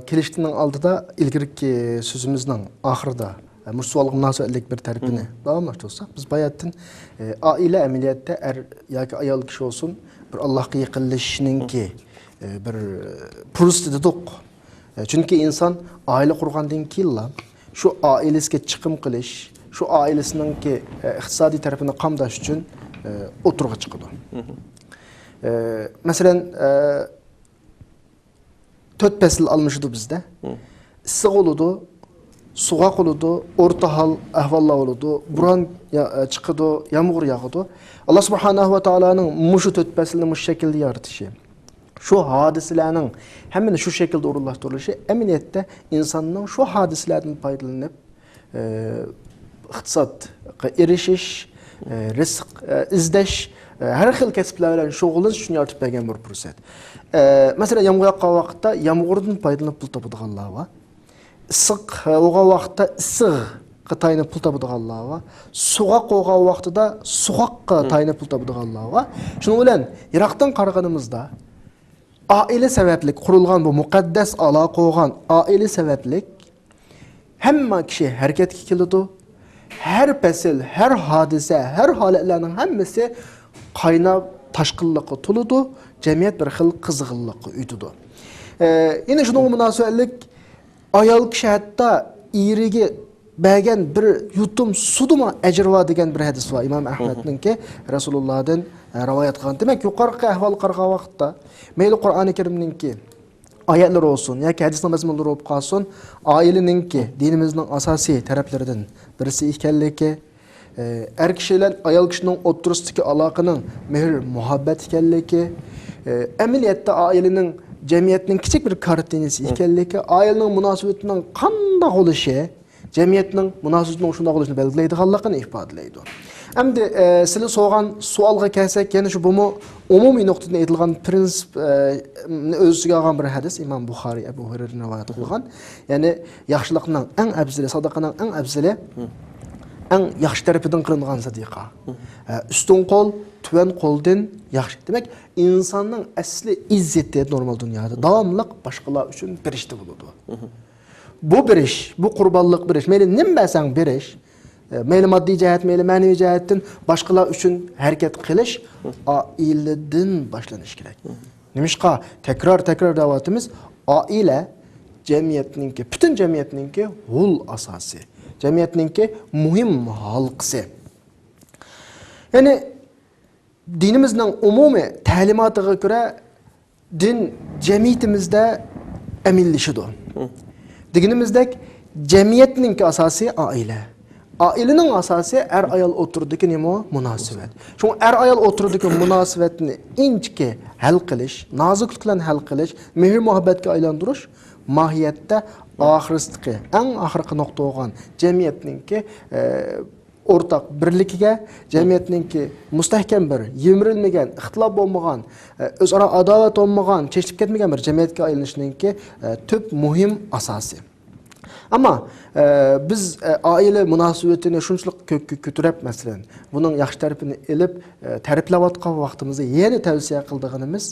كېلىشتىنىڭ ئالدىدا ئىلگىرىكى سۆزىمىزنىڭ ئاخىرىدا، ئە، مۇشۇ سوئالغا مۇناسىۋەتلىك بىر تەرىپىنى داۋاملاشتۇرساق، بىز باياتىن، ئە، ئائىلە ئەمەلىيەتتە ئەر ياكى ئايال كىشى بولسۇن، بىر ئاللاھقا يېقىنلىشىشنىڭكى، ئە، بىر، ئە، پۇرسىتى دېدۇق. ئە، چۈنكى ئىنسان ئائىلە قۇرغاندىن كېيىنلا شۇ ئائىلىسىگە چىقىم قىلىش، شۇ ئائىلىسىنىڭكى، ئە، ئىقتىسادىي تەرىپىنى قامداش ئۈچۈن، ئە، ئوتتۇرىغا چىقىدۇ. ئە، مەسىلەن، ئە، تۆت پەسىل ئالمىشىدۇ بىزدە. ئىسسىق بولىدۇ، سوغۇق بولىدۇ، ئورتا ھال ئەھۋاللار بولىدۇ، بوران يا-، ئە، چىقىدۇ، يامغۇر ياغىدۇ. ئاللا سۇبھانەھۇ ۋە تائالانىڭ مۇشۇ تۆت پەسىلنى مۇشۇ شەكىلدە يارىتىشى، شۇ ھادىسىلەرنىڭ ھەممىنى شۇ شەكىلدە ئورۇنلاشتۇرۇلۇشى ئەمەلىيەتتە ئىنساننىڭ شۇ ھادىسىلەردىن پايدىلىنىپ، ئى، ئىقتىسادقا ئېرىشىش، ئى، رىزىق، ئى، ئىزدەش، ئى، ھەر خىل كەسىپلەر بىلەن شۇغۇللىنىش ئۈچۈن يارىتىپ بەرگەن بىر پۇرسەت. ئى، مەسىلەن، يامغۇر ياغقان ۋاقىتتا يامغۇردىن پايدىلىنىپ پۇل تاپىدىغانلار بار. ئىسسىق، ئى، بولغان ۋاقىتتا ئىسسىققا تايىنىپ پۇل تاپىدىغانلار بار. سوغۇق بولغان ۋاقتىدا سوغۇققا تايىنىپ پۇل تاپىدىغانلار بار. شۇنىڭ بىلەن يىراقتىن قارىغىنىمىزدا، ئائىلە سەۋەبلىك قۇرۇلغان بۇ مۇقەددەس ئالاقە بولغان ئائىلە سەۋەبلىك ھەممە كىشى ھەرىكەتكە كېلىدۇ. ھەر پەسىل، ھەر ھادىسە، ھەر ھالەتلەرنىڭ ھەممىسى قايناپ تاشقىنلىققا تولىدۇ، جەمئىيەت بىر خىل قىزغىنلىققا ئۆتىدۇ. ئە، يەنە شۇنىڭغا مۇناسىۋەتلىك ئايال كىشى ھەتتا ئېرىگە بەرگەن بىر يۇتۇم سۇدىمۇ ئەجرى بار دېگەن بىر ھەدىس بار ئىمام ئەھمەدنىڭكى رەسۇلۇللادىن، ئە، رىۋايەت قىلغان. دېمەك، يۇقىرىقى ئەھۋالغا قارىغان ۋاقىتتا مەيلى قۇرئانى كەرىمنىڭكى ئايەتلىرى بولسۇن ياكى ھەدىسنىڭ مەزمۇنلىرى بولۇپ قالسۇن، ئائىلىنىڭكى دىنىمىزنىڭ ئاساسىي تەرەپلىرىدىن بىرسى ئىكەنلىكى، ئە، ئەر كىشى بىلەن ئايال كىشىنىڭ ئوتتۇرىسىدىكى ئالاقىنىڭ مېھىر-مۇھەببەت ئىكەنلىكى، ئە، ئەمەلىيەتتە ئائىلىنىڭ جەمئىيەتنىڭ كىچىك بىر كارتىنىسى ئىكەنلىكى، ئائىلىنىڭ مۇناسىۋىتىنىڭ قانداق بولۇشى، جەمئىيەتنىڭ مۇناسىۋىتىنىڭ شۇنداق بولۇشىنى بەلگىلەيدىغانلىقىنى ئىپادىلەيدۇ. ئەمدى، ئە، سىلى سورىغان سوئالغا كەلسەك، يەنە شۇ بۇمۇ ئومۇمىي نۇقتىدىن ئېيتىلغان پرىنسىپ، ئە، نى ئۆز ئىچىگە ئالغان بىر ھەدىس، ئىمام بۇخارىي ئەبۇ ھۇرەيرىدىن رىۋايەت قىلغان. يەنى ياخشىلىقنىڭ ئەڭ ئەۋزىلى، سادىقىنىڭ ئەڭ ئەۋزىلى، ئەڭ ياخشى تەرىپىدىن قىلىنغان سەدىقە. ئە، ئۈستۈن قول تۆۋەن قولدىن ياخشى. دېمەك، ئىنساننىڭ ئەسلى ئىززىتى نورمال دۇنيادا داۋاملىق باشقىلار ئۈچۈن بېرىشتە بولىدۇ. بۇ بېرىش، بۇ قۇربانلىق بېرىش، مەيلى نېمە بەرسەڭ بېرىش، ئە، مەيلى ماددىي جەھەت، مەيلى مەنىۋى جەھەتتىن باشقىلار ئۈچۈن ھەرىكەت قىلىش ئائىلىدىن باشلىنىشى كېرەك. نېمىشقا؟ تەكرار، تەكرار دەۋاتىمىز، ئائىلە جەمئىيەتنىڭكى، پۈتۈن جەمئىيەتنىڭكى ھول ئاساسى، جەمئىيەتنىڭكى مۇھىم ھالقىسى. يەنى دىنىمىزنىڭ ئومۇمىي تەلىماتىغا كۆرە، دىن جەمئىيىتىمىزدە ئەمەلىيلىشىدۇ. دېگىنىمىزدەك، جەمئىيەتنىڭكى ئاساسى ئائىلە. ئائىلىنىڭ ئاساسى ئەر-ئايال ئوتتۇرىدىكى نېمە؟ مۇناسىۋەت. شۇڭا ئەر-ئايال ئوتتۇرىدىكى مۇناسىۋەتنى ئىنچىكە ھەل قىلىش، نازۇكلۇق بىلەن ھەل قىلىش، مېھىر-مۇھەببەتكە ئايلاندۇرۇش ماھىيەتتە ئاخىرسىدىكى، ئەڭ ئاخىرقى نۇقتا بولغان جەمئىيەتنىڭكى، ئە، ئورتاق بىرلىكىگە، جەمئىيەتنىڭكى مۇستەھكەم بىر، يىمىرىلمىگەن، ئىختىلاپ بولمىغان، ئۆزئارا ئاداۋەت بولمىغان، چېچىلىپ كەتمىگەن بىر جەمئىيەتكە ئايلىنىشىنىڭكى، تۈپ مۇھىم ئاساسى. ئەمما، بىز، ئائىلە مۇناسىۋىتىنى شۇنچىلىك كۆككە كۆتۈرۈپ، مەسىلەن، بۇنىڭ ياخشى تەرىپىنى ئېلىپ، تەرىپلەۋاتقان ۋاقتىمىزدا يەنە تەۋسىيە قىلىدىغىنىمىز،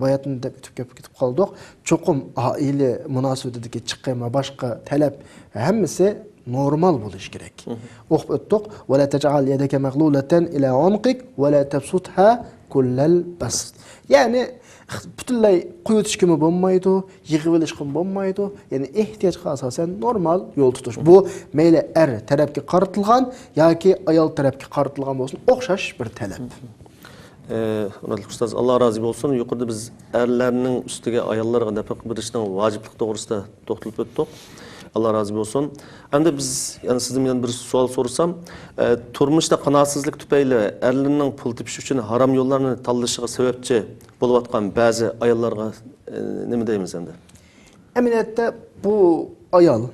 باياتىن دەپ ئۆتۈپ كېتىپ قالدۇق. چوقۇم ئائىلە مۇناسىۋىتىدىكى چىقىم ۋە باشقا تەلەپ ھەممىسى نورمال بولۇشى كېرەك. ئوقۇپ ئۆتتۇق. «ولا تجعل يدك مغلولة إلى عنقك ولا تبسطها كل البسط.» يەنى، پۈتۈنلەي قويۇۋېتىشكىمۇ بولمايدۇ، يىغىۋېلىشقىمۇ بولمايدۇ. يەنى ئېھتىياجغا ئاساسەن نورمال يول تۇتۇش. بۇ مەيلى ئەر تەرەپكە قارىتىلغان ياكى ئايال تەرەپكە قارىتىلغان بولسۇن، ئوخشاش بىر تەلەپ. ئە، ھۆرمەتلىك ئۇستاز، ئاللا رازى بولسۇن. يۇقىرىدا بىز ئەرلەرنىڭ ئۈستىگە ئاياللارغا نەپەقە بېرىشنىڭ ۋاجىپلىقى توغرىسىدا توختىلىپ ئۆتتۇق. ئاللا رازى بولسۇن. ئەمدى بىز يەنە سىزدىن يەنە بىر سوئال سورىسام، ئە، تۇرمۇشتا قانائەتسىزلىك تۈپەيلى ئەرلىرىنىڭ پۇل تېپىش ئۈچۈن ھارام يوللارنى تاللىشىغا سەۋەبچى بولۇۋاتقان بەزى ئاياللارغا، ئە، نېمە دەيمىز ئەمدى؟ ئەمەلىيەتتە بۇ ئايال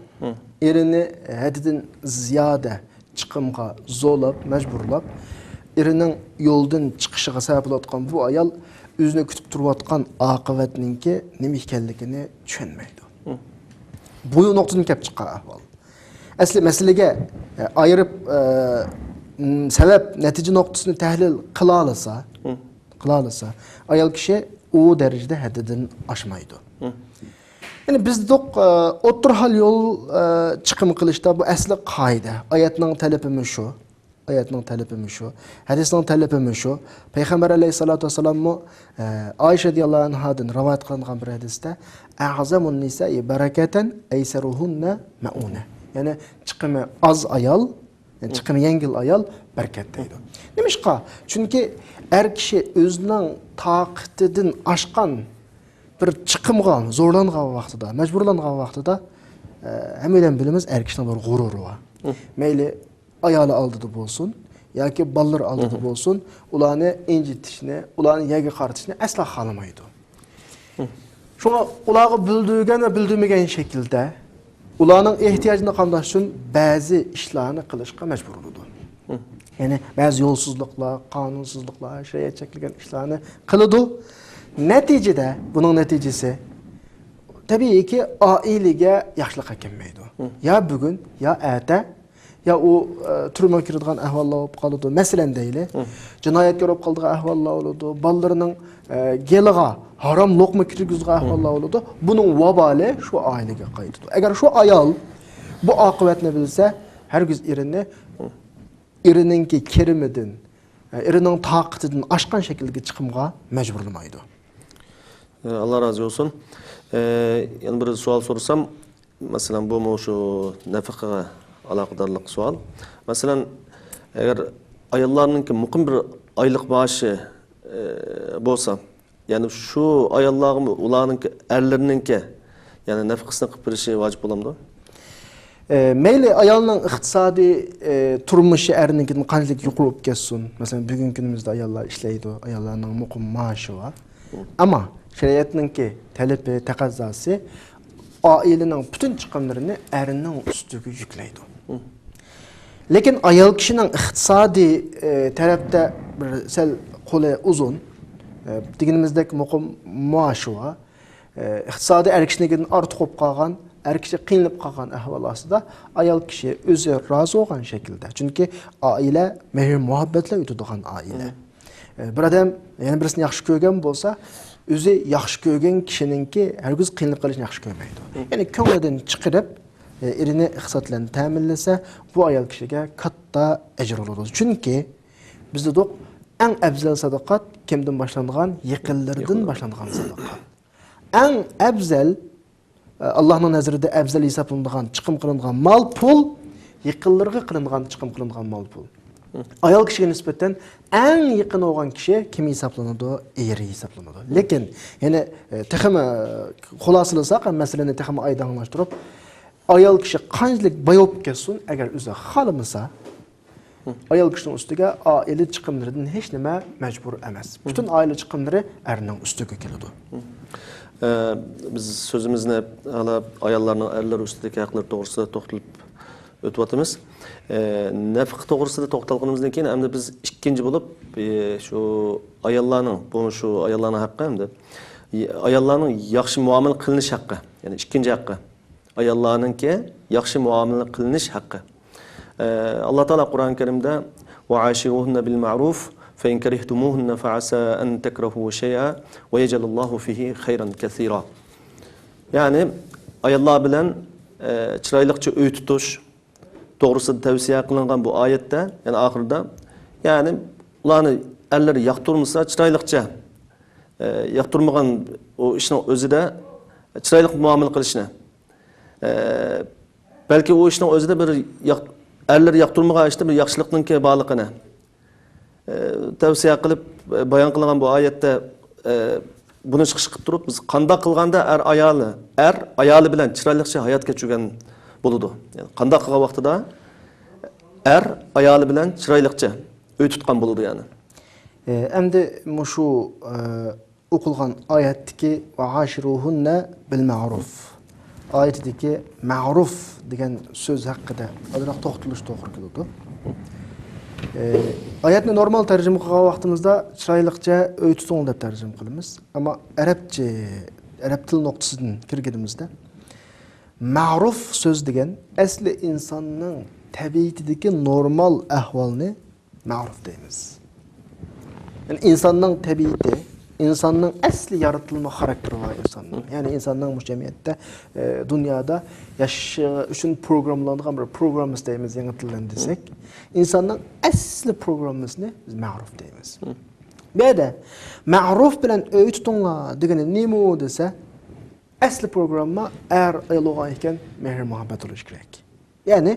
ئېرىنى ھەددىدىن زىيادە چىقىمغا زورلاپ، مەجبۇرلاپ، ئېرىنىڭ يولدىن چىقىشىغا سەۋەب بولۇۋاتقان بۇ ئايال ئۆزىنى كۈتۈپ تۇرۇۋاتقان ئاقىۋەتنىڭكى نېمە ئىكەنلىكىنى چۈشەنمەيدۇ. بۇ نۇقتىدىن كەپ چىققان ئەھۋال. ئەسلى مەسىلىگە، ئە، ئايرىپ، ئە، م، سەۋەب نەتىجە نۇقتىسىنى تەھلىل قىلالىسا، قىلالىسا، ئايال كىشى ئۇ دەرىجىدە ھەددىدىن ئاشمايدۇ. يەنى بىز دېدۇق، ئە، ئوتتۇرا ھال يول، ئە، چىقىم قىلىشتا بۇ ئەسلى قائىدە. ئايەتنىڭ تەلىپىمۇ شۇ. ئايەتنىڭ تەلىپىمۇ شۇ. ھەدىسنىڭ تەلىپىمۇ شۇ. پەيغەمبەر ئەلەيھىسسالاتۇ ۋەسسالاممۇ، ئە، ئائىشە رەزىياللاھۇ ئەنھادىن رىۋايەت قىلىنغان بىر ھەدىستە، «ئەئزەمۇن نىسائى بەرەكەتەن ئەيسەرۇھۇننە مەئۇنە.» يەنى چىقىمى ئاز ئايال، يەنى چىقىمى يەڭگىل ئايال بەرىكەت دەيدۇ. نېمىشقا؟ چۈنكى ئەر كىشى ئۆزىنىڭ تاقىتىدىن ئاشقان بىر چىقىمغا زورلانغان ۋاقتىدا، مەجبۇرلانغان ۋاقتىدا، ئە، ھەممەيلەن بىلىمىز، ئەر كىشىنىڭ بىر غۇرۇرى بار. مەيلى ئايالى ئالدىدا بولسۇن ياكى بالىلىرى ئالدىدا بولسۇن، ئۇلارنى ئىنجىتىشنى، ئۇلارنى يەرگە قارىتىشنى ئەسلا خالىمايدۇ. شۇڭا ئۇلارغا بىلدۈرگەن ۋە بىلدۈرمىگەن شەكىلدە ئۇلارنىڭ ئېھتىياجىنى قامداش ئۈچۈن بەزى ئىشلارنى قىلىشقا مەجبۇر بولىدۇ. يەنى بەزى يولسىزلىقلار، قانۇنسىزلىقلار، شەرىئەت چەكلىگەن ئىشلارنى قىلىدۇ. نەتىجىدە، بۇنىڭ نەتىجىسى، تەبىئىيكى، ئائىلىگە ياخشىلىق ئەكەلمەيدۇ. يا بۈگۈن، يا ئەتە يا ئۇ، ئە، تۈرمىگە كىرىدىغان ئەھۋاللار بولۇپ قالىدۇ. مەسىلەن دەيلى، جىنايەتكار بولۇپ قالىدىغان ئەھۋاللار بولىدۇ. بالىلىرىنىڭ، ئە، گېلىغا ھارام لوقما كىرگۈزىدىغان ئەھۋاللار بولىدۇ. بۇنىڭ ۋابالى شۇ ئائىلىگە قايتىدۇ. ئەگەر شۇ ئايال بۇ ئاقىۋەتنى بىلسە، ھەرگىز ئېرىنى، ئېرىنىڭكى كىرىمىدىن، ئە، ئېرىنىڭ تاقىتىدىن ئاشقان شەكىلدىكى چىقىمغا مەجبۇرلىمايدۇ. ئاللا رازى بولسۇن. ئە، يەنە بىر سوئال سورىسام، مەسىلەن، بۇمۇ شۇ نەپىقىگە ئالاقىدارلىق سوئال. مەسىلەن، ئەگەر ئاياللارنىڭكى مۇقىم بىر ئايلىق مائاشى، ئى، بولسا، يەنى شۇ ئاياللارغىمۇ ئۇلارنىڭكى، ئەرلىرىنىڭكى، يەنى نەپىقىسىنى قىلىپ بېرىشى ۋاجىپ بولامدۇ؟ ئى، مەيلى ئايالنىڭ ئىقتىسادىي، ئى، تۇرمۇشى ئەرنىڭكىدىن قانچىلىك يۇقىرى بولۇپ كەتسۇن، مەسىلەن، بۈگۈنكى كۈنىمىزدە ئاياللار ئىشلەيدۇ، ئاياللارنىڭ مۇقىم مائاشى بار. ئەمما شەرىئەتنىڭكى تەلىپى، تەقەززاسى ئائىلىنىڭ پۈتۈن چىقىملىرىنى ئەرنىڭ ئۈستىگە يۈكلەيدۇ. لېكىن ئايال كىشىنىڭ ئىقتىسادىي، ئى، تەرەپتە بىر سەل قولى ئۇزۇن، ئى، دېگىنىمىزدەك مۇقىم مائاشى بار، ئى، ئىقتىسادىي ئەر كىشىنىڭكىدىن ئارتۇق بولۇپ قالغان، ئەر كىشى قىينىلىپ قالغان ئەھۋال ئاستىدا ئايال كىشى ئۆزى رازى بولغان شەكىلدە، چۈنكى ئائىلە مېھىر-مۇھەببەت بىلەن ئۆتىدىغان ئائىلە. ئە، بىر ئادەم يەنە بىرسىنى ياخشى كۆرگەن بولسا، ئۆزى ياخشى كۆرگەن كىشىنىڭكى ھەرگىز قىينىلىپ قېلىشىنى ياخشى كۆرمەيدۇ. يەنى كۆڭلىدىن چىقىرىپ، ئە، ئېرىنى ئىقتىساد بىلەن تەمىنلىسە، بۇ ئايال كىشىگە كاتتا ئەجىر بولىدۇ. چۈنكى بىز دېدۇق، ئەڭ ئەۋزەل ساداقات كىمدىن باشلانغان؟ يېقىنلىرىدىن باشلانغان ساداقات. ئەڭ ئەۋزەل ئاللاھنىڭ نەزىرىدە ئەۋزەل ھېسابلىنىدىغان، چىقىم قىلىنغان مال پۇل، يېقىنلىرىغا قىلىنغان، چىقىم قىلىنغان مال پۇل. ئايال كىشىگە نىسبەتەن ئەڭ يېقىن بولغان كىشى كىم ھېسابلىنىدۇ؟ ئېرى ھېسابلىنىدۇ. لېكىن يەنە، ئە، تېخىمۇ، ئە، خۇلاسىلىساق، مەسىلىنى تېخىمۇ ئايدىڭلاشتۇرۇپ، ئايال كىشى قانچىلىك باي بولۇپ كەتسۇن، ئەگەر ئۆزى خالىمىسا، ئايال كىشىنىڭ ئۈستىگە ئائىلە چىقىملىرىدىن ھېچ نېمە مەجبۇر ئەمەس. پۈتۈن ئائىلە چىقىملىرى ئەرنىڭ ئۈستىگە كېلىدۇ. ئە، بىز سۆزىمىزنى ھالا ئاياللارنىڭ ئەرلىرى ئۈستىدىكى ھەقلىرى توغرىسىدا توختىلىپ ئۆتۈۋاتىمىز. ئە، نەپىقە توغرىسىدا توختالغىنىمىزدىن كېيىن، ئەمدى بىز ئىككىنچى بولۇپ، ئە، شۇ ئاياللارنىڭ، بۇ شۇ ئاياللارنىڭ ھەققى ئەمدى. ئاياللارنىڭ ياخشى مۇئامىلە قىلىنىش ھەققى، يەنى ئىككىنچى ھەققى. ئاياللارنىڭكى ياخشى مۇئامىلە قىلىنىش ھەققى. ئە، ئاللا تائالا قۇرئان كەرىمدە، «وعاشروهن بالمعروف فإن كرهتموهن فعسى أن تكرهوا شيئا ويجعل الله فيه خيرا كثيرا.» يەنى ئاياللار بىلەن، ئە، چىرايلىقچە ئۆي تۇتۇش توغرىسىدا تەۋسىيە قىلىنغان بۇ ئايەتتە، يەنى ئاخىرىدا، يەنى ئۇلارنى ئەرلىرى ياقتۇرمىسا، چىرايلىقچە، ئە، ياقتۇرمىغان ئۇ ئىشنىڭ ئۆزىدە چىرايلىق مۇئامىلە قىلىشنى، ئە، بەلكى ئۇ ئىشنىڭ ئۆزىدە بىر ياق-، ئەرلىرى ياقتۇرمىغان ئىشتا بىر ياخشىلىقنىڭكى بارلىقىنى، ئە، تەۋسىيە قىلىپ، ئە، بايان قىلغان بۇ ئايەتتە، ئە، بۇنى چىقىش قىلىپ تۇرۇپ، بىز قانداق قىلغاندا ئەر ئايالى، ئەر ئايالى بىلەن چىرايلىقچە ھايات كەچۈرگەن بولىدۇ؟ يەنى قانداق قىلغان ۋاقتىدا ئەر ئايالى بىلەن چىرايلىقچە ئۆي تۇتقان بولىدۇ يەنى. ئە، ئەمدى مۇشۇ، ئە، ئوقۇلغان ئايەتتىكى «ۋەئاشىرۇھۇننە بىل مەئرۇف» ئايىتىدىكى «مەئرۇف» دېگەن سۆز ھەققىدە ئازراق توختىلىش توغرا كېلىدۇ. ئى، ئايەتنى نورمال تەرجىمە قىلغان ۋاقتىمىزدا «چىرايلىقچە ئۆي تۇتۇڭ» دەپ تەرجىمە قىلىمىز. ئەمما ئەرەبچە، ئەرەب تىل نۇقتىسىدىن كىرگىنىمىزدە، مەئرۇف سۆز دېگەن ئەسلى ئىنساننىڭ تەبىئىتىدىكى نورمال ئەھۋالنى مەرۇپ دەيمىز. يەنى ئىنساننىڭ تەبىئىتى، ئىنساننىڭ ئەسلى يارىتىلما خاراكتېرى بار ئىنساننىڭ. يەنى ئىنساننىڭ مۇشۇ جەمئىيەتتە، ئە، دۇنيادا ياشىشى ئۈچۈن پروگراممىلانغان بىر پروگراممىسى دەيمىز يېڭى تىل بىلەن دېسەك. ئىنساننىڭ ئەسلى پروگراممىسىنى بىز مەرۇپ دەيمىز. بۇ يەردە مەرۇپ بىلەن ئۆي تۇتۇڭلار دېگىنى نېمە دېسە، ئەسلى پروگرامما ئەر ئايال بولغان ئىكەن، مېھىر مۇھەببەت بولۇشى كېرەك. يەنى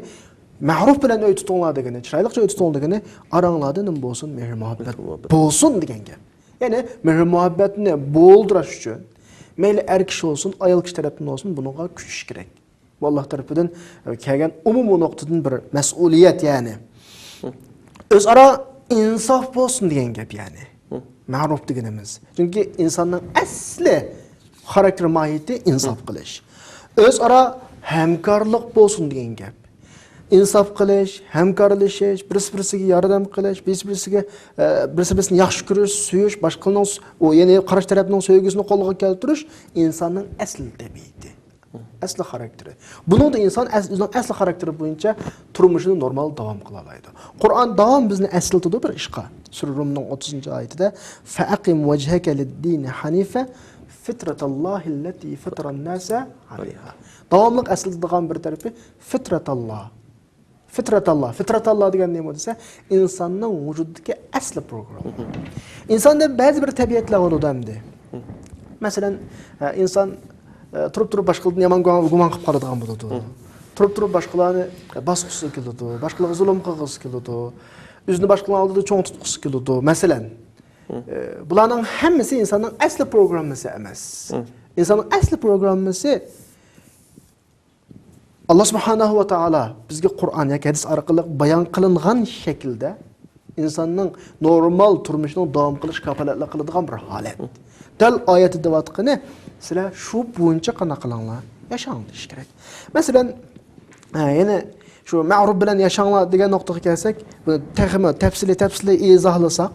مەرۇپ بىلەن ئۆي تۇتۇڭلار دېگىنى، چىرايلىقچە ئۆي تۇتۇڭ دېگىنى، ئاراڭلاردا نېمە بولسۇن؟ مېھىر مۇھەببەت بولسۇن دېگەن گەپ. يەنى مېھىر مۇھەببەتنى بولدۇراش ئۈچۈن مەيلى ئەر كىشى بولسۇن، ئايال كىشى تەرەپتىن بولسۇن، بۇنىڭغا كۈچىشىش كېرەك. بۇ ئاللا تەرىپىدىن كەلگەن ئومۇمىي نۇقتىدىن بىر مەسئۇلىيەت يەنى. ئۆزئارا ئىنساپ بولسۇن دېگەن گەپ يەنى. مەرۇپ دېگىنىمىز. چۈنكى ئىنساننىڭ ئەسلى خاراكتېر ماھىيىتى ئىنساپ قىلىش. ئۆزئارا ھەمكارلىق بولسۇن دېگەن گەپ. ئىنساپ قىلىش، ھەمكارلىشىش، بىرسى-بىرسىگە ياردەم قىلىش، بىرسى-بىرسىگە، ئە، بىرسى-بىرسىنى ياخشى كۆرۈش، سۆيۈش، باشقىنىڭ، ئۇ، يەنى قارشى تەرەپنىڭ سۆيگۈسىنى قولغا كەلتۈرۈش ئىنساننىڭ ئەسلى تەبىئىتى. ئەسلى خاراكتېرى. بۇنىڭدا ئىنسان ئەس-، ئۆزىنىڭ ئەسلى خاراكتېرى بويىچە تۇرمۇشىنى نورمال داۋام قىلالايدۇ. قۇرئان داۋام بىزنى ئەسلىتىدۇ بىر ئىشقا. سۈرە رۇمنىڭ ئوتتۇزىنچى ئايىتىدە، فەئەقىم ۋەجھەكە لىددىنى ھەنىفە فىترەتەللاھىللەتى فەتەرەنناسە ئەلەيھا. داۋاملىق ئەسلىتىدىغان بىر تەرىپى فىترەتەللا. فىترەتاللا. فىترەتاللا دېگەن نېمە دېسە، ئىنساننىڭ ۋۇجۇدىدىكى ئەسلى پروگرامما. ئىنساندا بەزى بىر تەبىئەتلەر بولىدۇ ئەمدى. مەسىلەن، ئە، ئىنسان، ئە، تۇرۇپ-تۇرۇپ باشقىلىرىدىن يامان گۇمان، گۇمان قىلىپ قالىدىغان بولىدۇ. تۇرۇپ-تۇرۇپ باشقىلارنى باسقۇسى كېلىدۇ، باشقىلارغا زۇلۇم قىلغۇسى كېلىدۇ، ئۆزىنى باشقىلارنىڭ ئالدىدا چوڭ تۇتقۇسى كېلىدۇ. مەسىلەن، ئە، بۇلارنىڭ ھەممىسى ئىنساننىڭ ئەسلى پروگراممىسى ئەمەس. ئىنساننىڭ ئەسلى پروگراممىسى ئاللا سۇبھانەھۇ ۋە تائالا بىزگە قۇرئان ياكى ھەدىس ئارقىلىق بايان قىلىنغان شەكىلدە ئىنساننىڭ نورمال تۇرمۇشىنىڭ داۋام قىلىشىغا كاپالەتلىك قىلىدىغان بىر ھالەت. دەل ئايەتتە دەۋاتقىنى، سىلەر شۇ بويىچە قانداق قىلىڭلار، ياشاڭ دېيىش كېرەك. مەسىلەن، ھە، يەنە شۇ مەرۇپ بىلەن ياشاڭلار دېگەن نۇقتىغا كەلسەك، بۇنى تېخىمۇ تەپسىلىي، تەپسىلىي ئىزاھلىساق،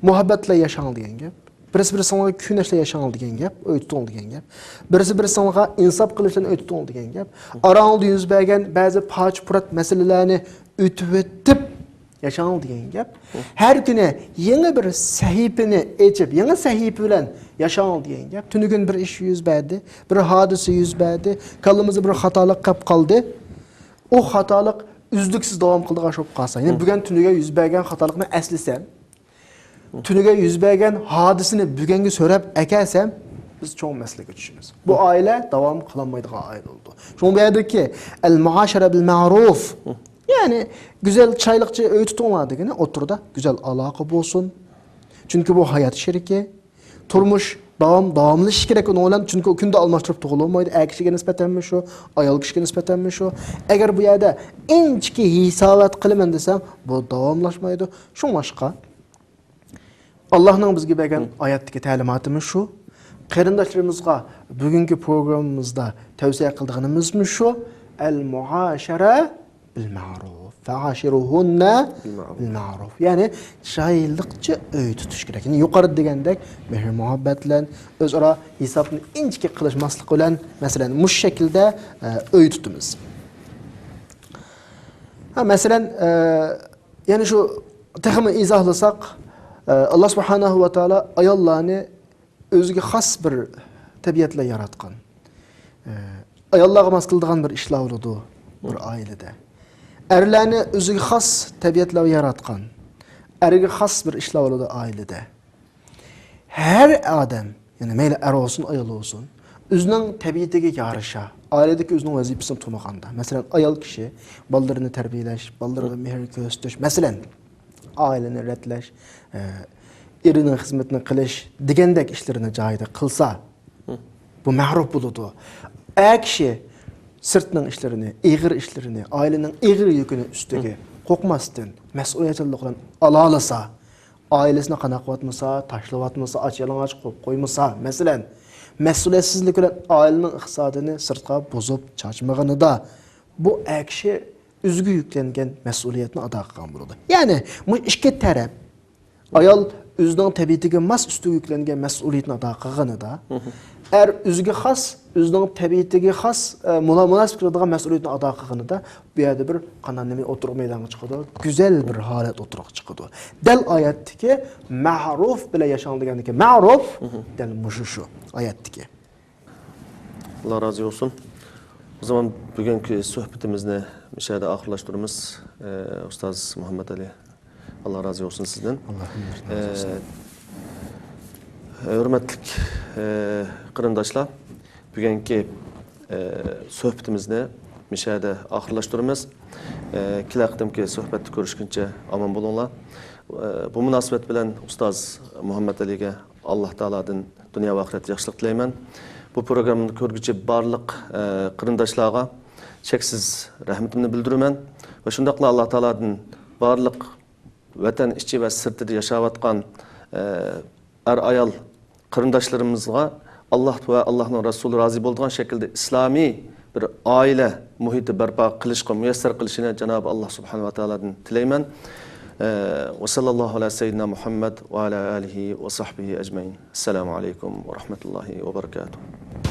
مۇھەببەت بىلەن ياشاڭ دېگەن گەپ. بىرسى بىرسىڭلارغا كۆيۈنۈشلەر ياشاڭ دېگەن گەپ، ئۆي تۇتۇڭ دېگەن گەپ. بىرسى بىرسىڭلارغا ئىنساپ قىلىشلارنى ئۆي تۇتۇڭ دېگەن گەپ. ئاراڭلاردا يۈز بەرگەن بەزى پاچ-پۇرات مەسىلىلەرنى ئۆتۈۋېتىپ ياشاڭ دېگەن گەپ. ھەر كۈنى يېڭى بىر سەھىپىنى ئېچىپ، يېڭى سەھىپە بىلەن ياشاڭ دېگەن گەپ. تۈنۈگۈن بىر ئىش يۈز بەردى، بىر ھادىسە يۈز بەردى، كاللىمىزدا بىر خاتالىق قېلىپ قالدى. ئۇ خاتالىق ئۈزلۈكسىز داۋام قىلىدىغان ئىش بولۇپ قالسا، يەنى بۈگۈن تۈنۈگۈن يۈز بەرگەن خاتالىقنى ئەسلىسەم، تۈنۈگۈن يۈز بەرگەن ھادىسىنى بۈگۈنگە سۆرەپ ئەكەلسەم، بىز چوڭ مەسىلىگە چۈشىمىز. بۇ ئائىلە داۋام قىلالمايدىغان ئائىلە بولىدۇ. شۇڭا بۇ يەردىكى ئەل مۇئاشەرە بىل مەرۇف، يەنى گۈزەل، چىرايلىقچە ئۆي تۇتۇڭلار دېگىنى ئوتتۇرىدا گۈزەل ئالاقە بولسۇن. چۈنكى بۇ ھايات شېرىكى. تۇرمۇش داۋام، داۋاملىشىشى كېرەك ئۇنىڭ بىلەن، چۈنكى ئۇ كۈندە ئالماشتۇرۇپ تۇغۇلالمايدۇ. ئەر كىشىگە نىسبەتەنمۇ شۇ، ئايال كىشىگە نىسبەتەنمۇ شۇ. ئەگەر بۇ يەردە ئىنچىكە ھېسابات قىلىمەن دېسەڭ، بۇ داۋاملاشمايدۇ. شۇڭلاشقا، ئاللاھنىڭ بىزگە بەرگەن ئايەتتىكى تەلىماتىمىز شۇ. قېرىنداشلىرىمىزغا بۈگۈنكى پروگراممىمىزدا تەۋسىيە قىلىدىغىنىمىزمۇ شۇ. ئەل مۇئاشەرە بىل مەرۇف. فەئاشىرۇھۇننە بىل مەرۇف. يەنى چىرايلىقچە ئۆي تۇتۇش كېرەك. يەنى يۇقىرىدا دېگەندەك مېھىر-مۇھەببەت بىلەن، ئۆزئارا ھېسابنى ئىنچىكە قىلىشماسلىق بىلەن، مەسىلەن، مۇشۇ شەكىلدە، ئە، ئۆي تۇتىمىز. ھە، مەسىلەن، ئە، يەنى شۇ تېخىمۇ ئىزاھلىساق، ئە، ئاللا سۇبھانەھۇ ۋە تائالا ئاياللارنى ئۆزىگە خاس بىر تەبىئەتلەر ياراتقان. ئە، ئاياللارغا ماس كېلىدىغان بىر ئىشلار بولىدۇ بىر ئائىلىدە. ئەرلەرنى ئۆزىگە خاس تەبىئەتلەر ياراتقان. ئەرگە خاس بىر ئىشلار بولىدۇ ئائىلىدە. ھەر ئادەم، يەنى مەيلى ئەر بولسۇن، ئايال بولسۇن، ئۆزىنىڭ تەبىئىتىگە يارىشا، ئائىلىدىكى ئۆزىنىڭ ۋەزىپىسىنى تونۇغاندا، مەسىلەن، ئايال كىشى بالىلىرىنى تەربىيەلەش، بالىلىرىغا مېھىر كۆرسىتىش، مەسىلەن، ئائىلىنى رەتلەش، ئە، ئېرىنىڭ خىزمىتىنى قىلىش دېگەندەك ئىشلىرىنى جايىدا قىلسا، بۇ مەرۇپ بولىدۇ. ئەر كىشى سىرتنىڭ ئىشلىرىنى، ئېغىر ئىشلىرىنى، ئائىلىنىڭ ئېغىر يۈكىنى ئۈستىگە قوقماستىن، مەسئۇلىيەتچانلىق بىلەن ئالالىسا، ئائىلىسىنى قانداق قىلىۋاتمىسا، تاشلىۋاتمىسا، ئاچ-يالىڭاچ قويۇپ قويمىسا، مەسىلەن، مەسئۇلىيەتسىزلىك بىلەن ئائىلىنىڭ ئىقتىسادىنى سىرتقا بۇزۇپ چاچمىغىنىدا، بۇ ئەر كىشى ئۆزىگە يۈكلەنگەن مەسئۇلىيەتنى ئادا قىلغان بولىدۇ. يەنى، بۇ ئىككى تەرەپ، ئايال ئۆزىنىڭ تەبىئىتىگە ماس ئۈستىگە يۈكلەنگەن مەسئۇلىيەتنى ئادا قىلغىنىدا، ئەر ئۆزىگە خاس، ئۆزىنىڭ تەبىئىتىگە خاس، ئە، مۇنا-، مۇناسىپ كېلىدىغان مەسئۇلىيىتىنى ئادا قىلغىنىدا، بۇ يەردە بىر قانداق نېمە ئوتتۇرىغا مەيدانغا چىقىدۇ؟ گۈزەل بىر ھالەت ئوتتۇرىغا چىقىدۇ. دەل ئايەتتىكى مەرۇپ بىلەن ياشاڭ دېگەندىكى مەرۇپ دەل مۇشۇ شۇ ئايەتتىكى. ئاللا رازى بولسۇن. ئۇ زامان بۈگۈنكى سۆھبىتىمىزنى مۇشۇ يەردە ئاخىرلاشتۇرىمىز. ئە، ئۇستاز مۇھەممەد ئەلى، ئاللا رازى بولسۇن سىزدىن. ئە، ھۆرمەتلىك، ئە، قېرىنداشلار، بۈگۈنكى، ئە، سۆھبىتىمىزنى مۇشۇ يەردە ئاخىرلاشتۇرىمىز. ئە، كېلەر قېتىمقى سۆھبەتتە كۆرۈشكىنچە ئامان بولۇڭلار. ئە، بۇ مۇناسىۋەت بىلەن ئۇستاز مۇھەممەد ئەلىگە ئاللا تائالادىن دۇنيا ۋە ئاخىرەتتە ياخشىلىق تىلەيمەن. بۇ پروگراممىنى كۆرگۈچى بارلىق، ئە، قېرىنداشلارغا چەكسىز رەھمىتىمنى بىلدۈرىمەن ۋە شۇنداقلا ئاللا تائالادىن بارلىق ۋەتەن ئىچى ۋە سىرتىدا ياشاۋاتقان، ئە، ئەر-ئايال قېرىنداشلىرىمىزغا ئاللا ۋە ئاللانىڭ رەسۇلى رازى بولىدىغان شەكىلدە ئىسلامىي بىر ئائىلە مۇھىتى بەرپا قىلىشقا مۇيەسسەر قىلىشىنى جانابى ئاللا سۇبھانەھۇ ۋە تائالادىن تىلەيمەن. ئە، ۋە ساللاللاھۇ ئەلا سەييىدىنا مۇھەممەد ۋە ئەلا ئالىھى ۋە سەھبىھى ئەجمەئىن. ئەسسالامۇ ئەلەيكۇم ۋە رەھمەتۇللاھى ۋە بەرەكاتۇھ.